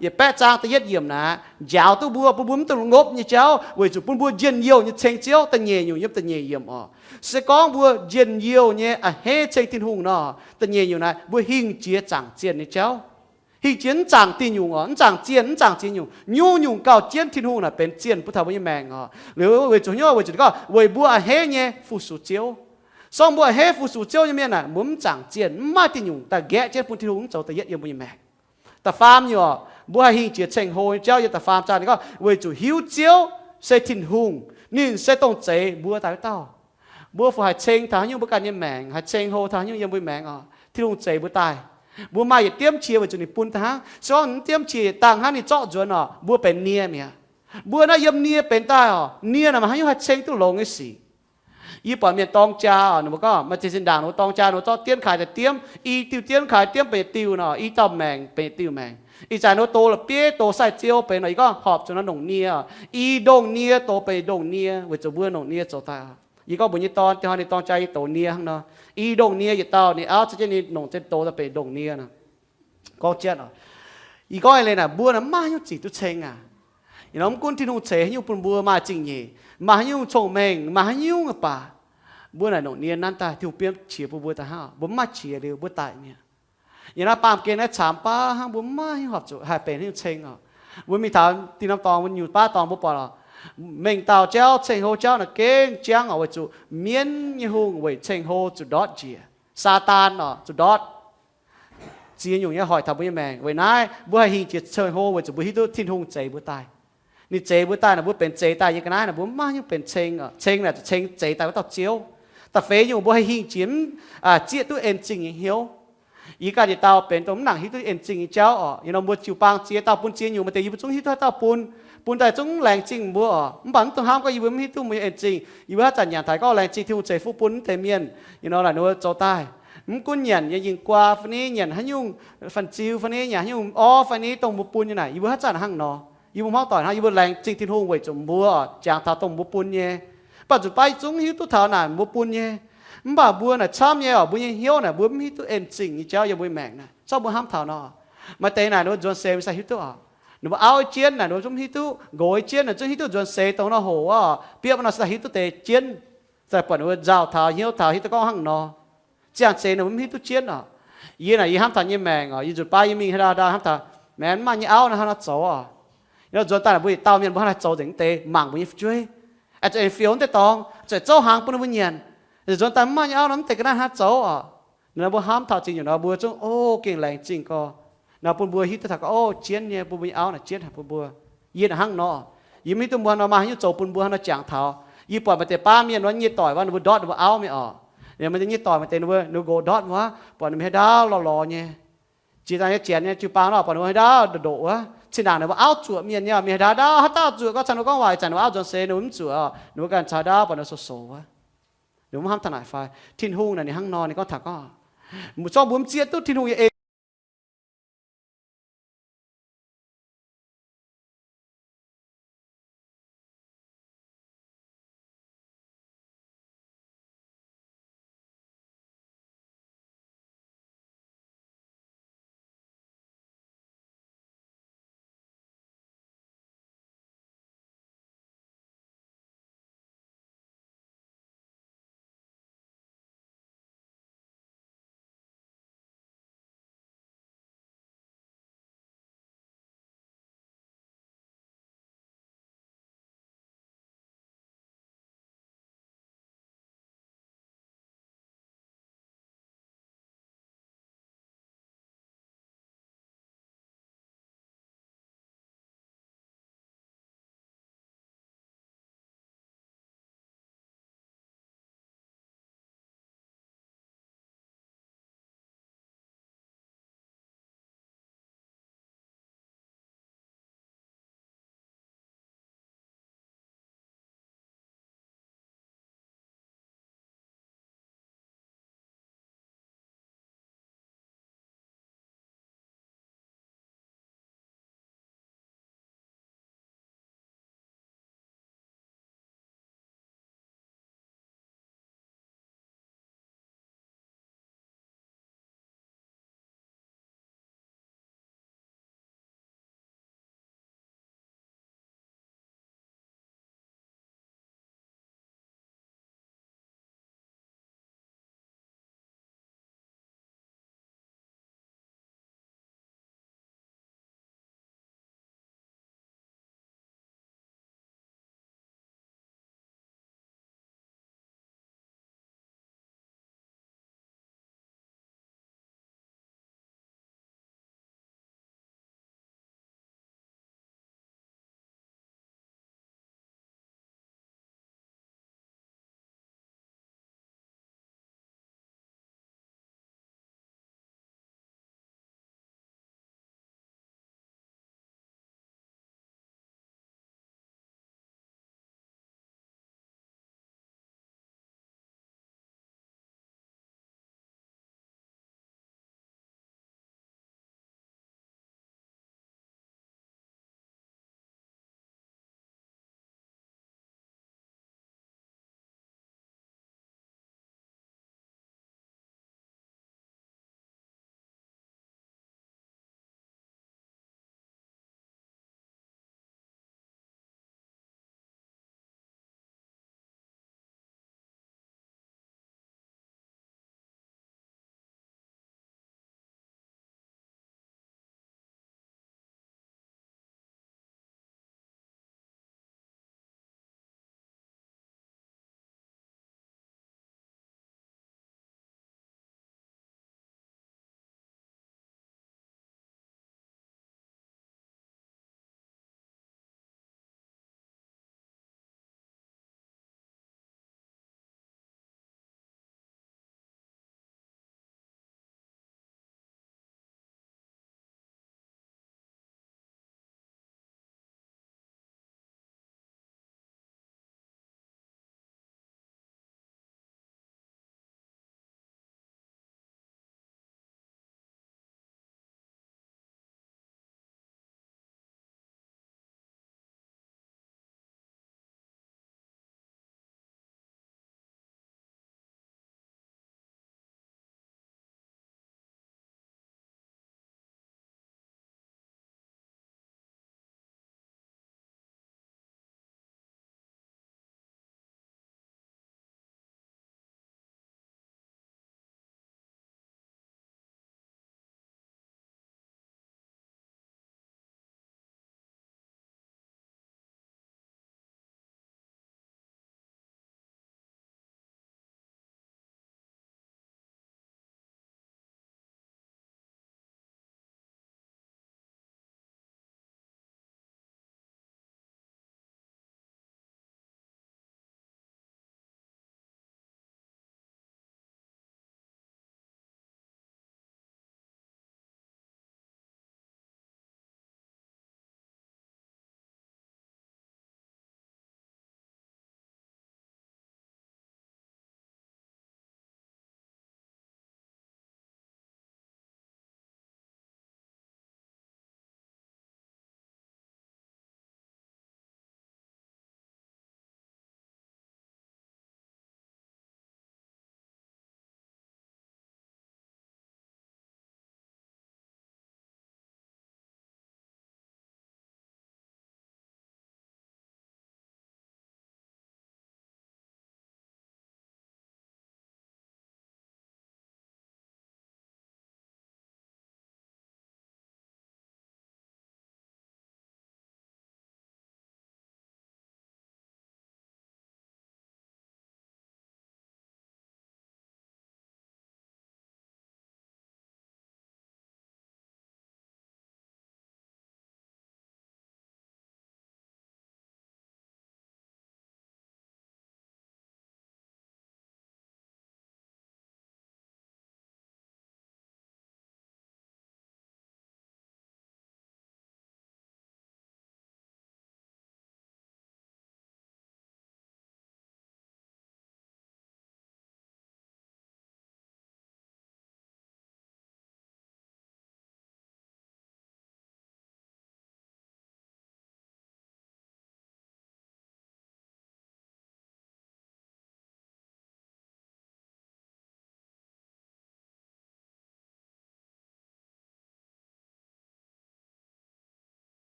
yietc baeqv zaang da'yietv yiemc naaic, njaaux duqv mbuo, bun mbuo mv dungx la'ngopv nyei jauv, weic zuqc bun mbuo njien-youh nyei ceng Ziouv. Da'nyeic nyungc yiem da'nyeic yiemc oc. Se gorngv mbuo njien-youh nyei a'hneiv ceng Tin-Hungh nor, da'nyeic nyungc naaic mbuo hingh jiex zaangc zienh nyei jauv. Hingh jiex mv zaangc diuh nyungc oc, mv zaangc zienh, mv zaangc ziex nyungc, nyungc-nyungc gauh jienv Tin-Hungh naaic benx zienh bun taux mbuo nyei maengc oc. Liuz weic zuqc hnyouv, weic zuqc ninh gorngv weic mbuo a'hneiv nyei fu-sux Ziouv. Se gorngv mbuo a'hneiv fu-sux Ziouv nyei mienh naaic, mbuo mv zaangc zienh, mv maaih diuh nyungc daaih nqaeqv jienv bun Tin-Hungh mv zoux da'yietv yiem mbuo nyei maengc. Da'faam nyungc oc, mbuo haih hingh jiex ceng-hlo nyei jauv. Yiem da'faam zaang ninh gorngv, weic zuqc hiuv Ziouv se Tin-Hungh, ninh se dongh zeix mbuo daaih wuov dauh. Mbuo fu haih ceng taux haaix nyungc mbuo ganh nyei maengc, haih ceng-hlo taux haaix nyungc yiem mbuo nyei maengc oc, Tin-Hungh zeix mbuo daaih. Mbuo maaih yietc diemv qiex weic zuqc ninh bun daaih hnangv. Se gorngv mv diemv qiex yietc dangh hnangv ninh zorqv nzuonx oc, mbuo benx nie mi'aqv. Mbuo naaiv yiem nie benx daaih oc, nie naaic maaih haaix nyungc haih ceng duqv longx nyei sic? Yie buatc mienh dorng jaa oc, ninh mbuo gorngv maaih ziex zinh ndaangc ninh mbuo dorng jaa, ninh mbuo zorqv diemv kaaix daaih diemv, i diuh diemv kaaix diemv benx diuh nor, i dauh maengc benx diuh maengc. Ih zanc ninh mbuo doz la'bieiv, doz sai-ziou benx nor, yie gorngv horpc zuqc nor longc nie oc. I ndongh nie doz benx ndongh nie weic zuqc mbuo longc nie zoux daaih oc. Yie gorngv mbuox nyei dorn, dinh hnoi ninh dorng jaa yie doz nie hnangv nor, i ndongh nie yietc dauh ninh auv caux jienv ninh longc jienv doz daaih benx ndongh nie nor. Gorngv jienv oc, yie gorngv eix leiz naaic, mbuo naaic mv maaih haaix nyungc zic duqv ceng aqv. Ih nor mv gunv Tin-Hungh ceix haaix nyungc bun mbuo maaih zingh nyeic, maaih haaix nyungc cong-mengh, maaih haaix nyungc baac, mbuo naaic longc nie nanv daaih, Tin-Hungh biomv qiex bun mbuo daaih hnangv, mbuo mv maaih qiex liuz mbuo daic mi'aqv. Yiem naaiv baamh gen naaiv caamx baav hnangv, mbuo mv maaih haaix nyungc horpc zuqc haih benx haaix nyungc ceng oc. Mbuo mingh taux dinh norm dorngx, mbuo nyungc baav dorngx mbuo buatc oc, mengh dauh jauv, ceng-hlo jauv naaic gengh jangv oc, weic zuqc mienv nyei hungh weic ceng-hlo zuqc ndortv njiec. Saadaan oc, zuqc ndortv. Ziex nyungc nyei hoic taux mbuo nyei maengc. Weic naaiv mbuo haih hingh jiex ceng-hlo weic zuqc mbuo hiuv duqv Tin-Hungh zeix mbuo daaih. Ninh zeix mbuo daaih naaic, mbuo benx zeix daaih nyei ga'naaiv naaic, mbuo mv maaih haaix nyungc benx ceng oc. Ceng naaic zuqc ceng zeix daaih wuov dauh Ziouv. Da'feix nyungc mbuo haih hingh jiex mv, zieqv duqv en zingh nyei hnyouv. Yie ganh yietc dauh benx dongh mv nangc hiuv duqv en zingh nyei jauv oc. Yie nor mbuo jiu-baang ziex dauh bun ziex nyungc, maaih deix yie mbuo zungv hiuv duqv haaix dauh bun, bun daaih zungv laengz zingh mbuo oc. Mv baac mv dungx hnamv gorngv yie mbuo mv hiuv duqv mbuo nyei en zingh. Yie mbuo haaix zanc nyanc taux gorngv laengz zingh Tin-Hungh ceix fuqv bun mv deix mienh, yie nor naaic ninh mbuo zoux daaih. Mv gunv nyanc nyei yinh guaa fai ni, nyanc haaix nyungc fan-ziu fai ni, nyanc haaix nyungc orv fai ni, dongh mbuo bun nyei naaic, yie mbuo haaix zanc hnangv nor. Yie mbuo hmuangv doic hnangv, yie mbuo laengz zingh Tin-Hungh weic zuqc mbuo oc, jangx taux dongh mbuo bun nyei. Mv baac nzunc baav yie zungv hiuv duqv taux naaic mbuo bun nyei. Mv baac mbuo naaic camv nyei oc, mbuo nyei hnyouv naaic mbuo mv hiuv duqv en zingh nyei jauv yiem mbuo maengc naaic. Zorqv mbuo hnamv taux nor, maaih deix naaic ninh mbuo nzuonx seix mbuo sai hiuv duqv oc. Ninh mbuo auv jienv naaic ninh mbuo zungv hiuv duqv, nqox jienv naaic zungv hiuv duqv nzuonx seix dongh nor hoc oc. Bieqc nor sai hiuv duqv deix jienv, sai buatc ninh mbuo nzauh taux hnyouv taux hiuv duqv gorngv hnangv nor. Ziangh seix ninh mbuo mv hiuv duqv jienv oc. Yie naaic yie hnamv taux nyei maengc oc, yie nzunc baav yie mingh haaix dauh dauh hnamv taux, maengx mv maaih nyei auv nor hnangv nor zoux oc. Yie nor nzuonx daaih naaic mbuo yietc dauh mienh mbuo hnangv naaiv zoux nzengc mv deix mangc mbuo nyei fu'jueiv. Aengx zuqc aengx fioux mv deix dorngx, zuqc aengx zouv hnaangx bun ninh mbuo nyanc. Nzuonx daaih mv maaih nyei auv nor mv deix ga'naaiv hnangv zoux oc. Nor mbuo hnamv taux zingh nyungc nor mbuo zungv o gengh laengz zingh gorx. Nor bun mbuo hiuv duqv taux gorngv o jienv nyei, bun mbuo nyei auv naaic jienv haic bun mbuo. Yie naaic hnangv nor, yie mv hiuv duqv mbuo hnangv nor maaih haaix nyungc zoux bun mbuo hnangv nor jangx taux. Yie buatc maaih deix baav mienh wuov nyei doic wuov ninh mbuo ndortv ninh mbuo auv mingh oc. Maaih deix nyei doic maaih deix ninh mbuo ninh mbuo nqox ndortv wuov, buatc ninh mbuo haaix ndaauv lorz lorz nyei. Jiex daaih nyei janx nyei jiu-baang nor buatc ninh mbuo haaix ndaauv ndoqc ndoqc wuov. Cin-ndaangc ninh mbuo auv zuoqc mienh nyei, mienh haaix ndaauv haaix dauh zuoqc gorngv caux ninh mbuo gorngv waac, ih zanc ninh mbuo auv nzuonx seix ninh mbuo mv zuoqc oc, ninh mbuo ganh caux haaix ndaauv buatc ninh mbuo sou sou wuov. Ninh mbuo mv hnamv taux naaic fai? Tin-Hungh naaic ninh hnangv nor ninh gorngv taux gorngv, zorqv mbuo mv zieqv duqv Tin-Hungh nyei en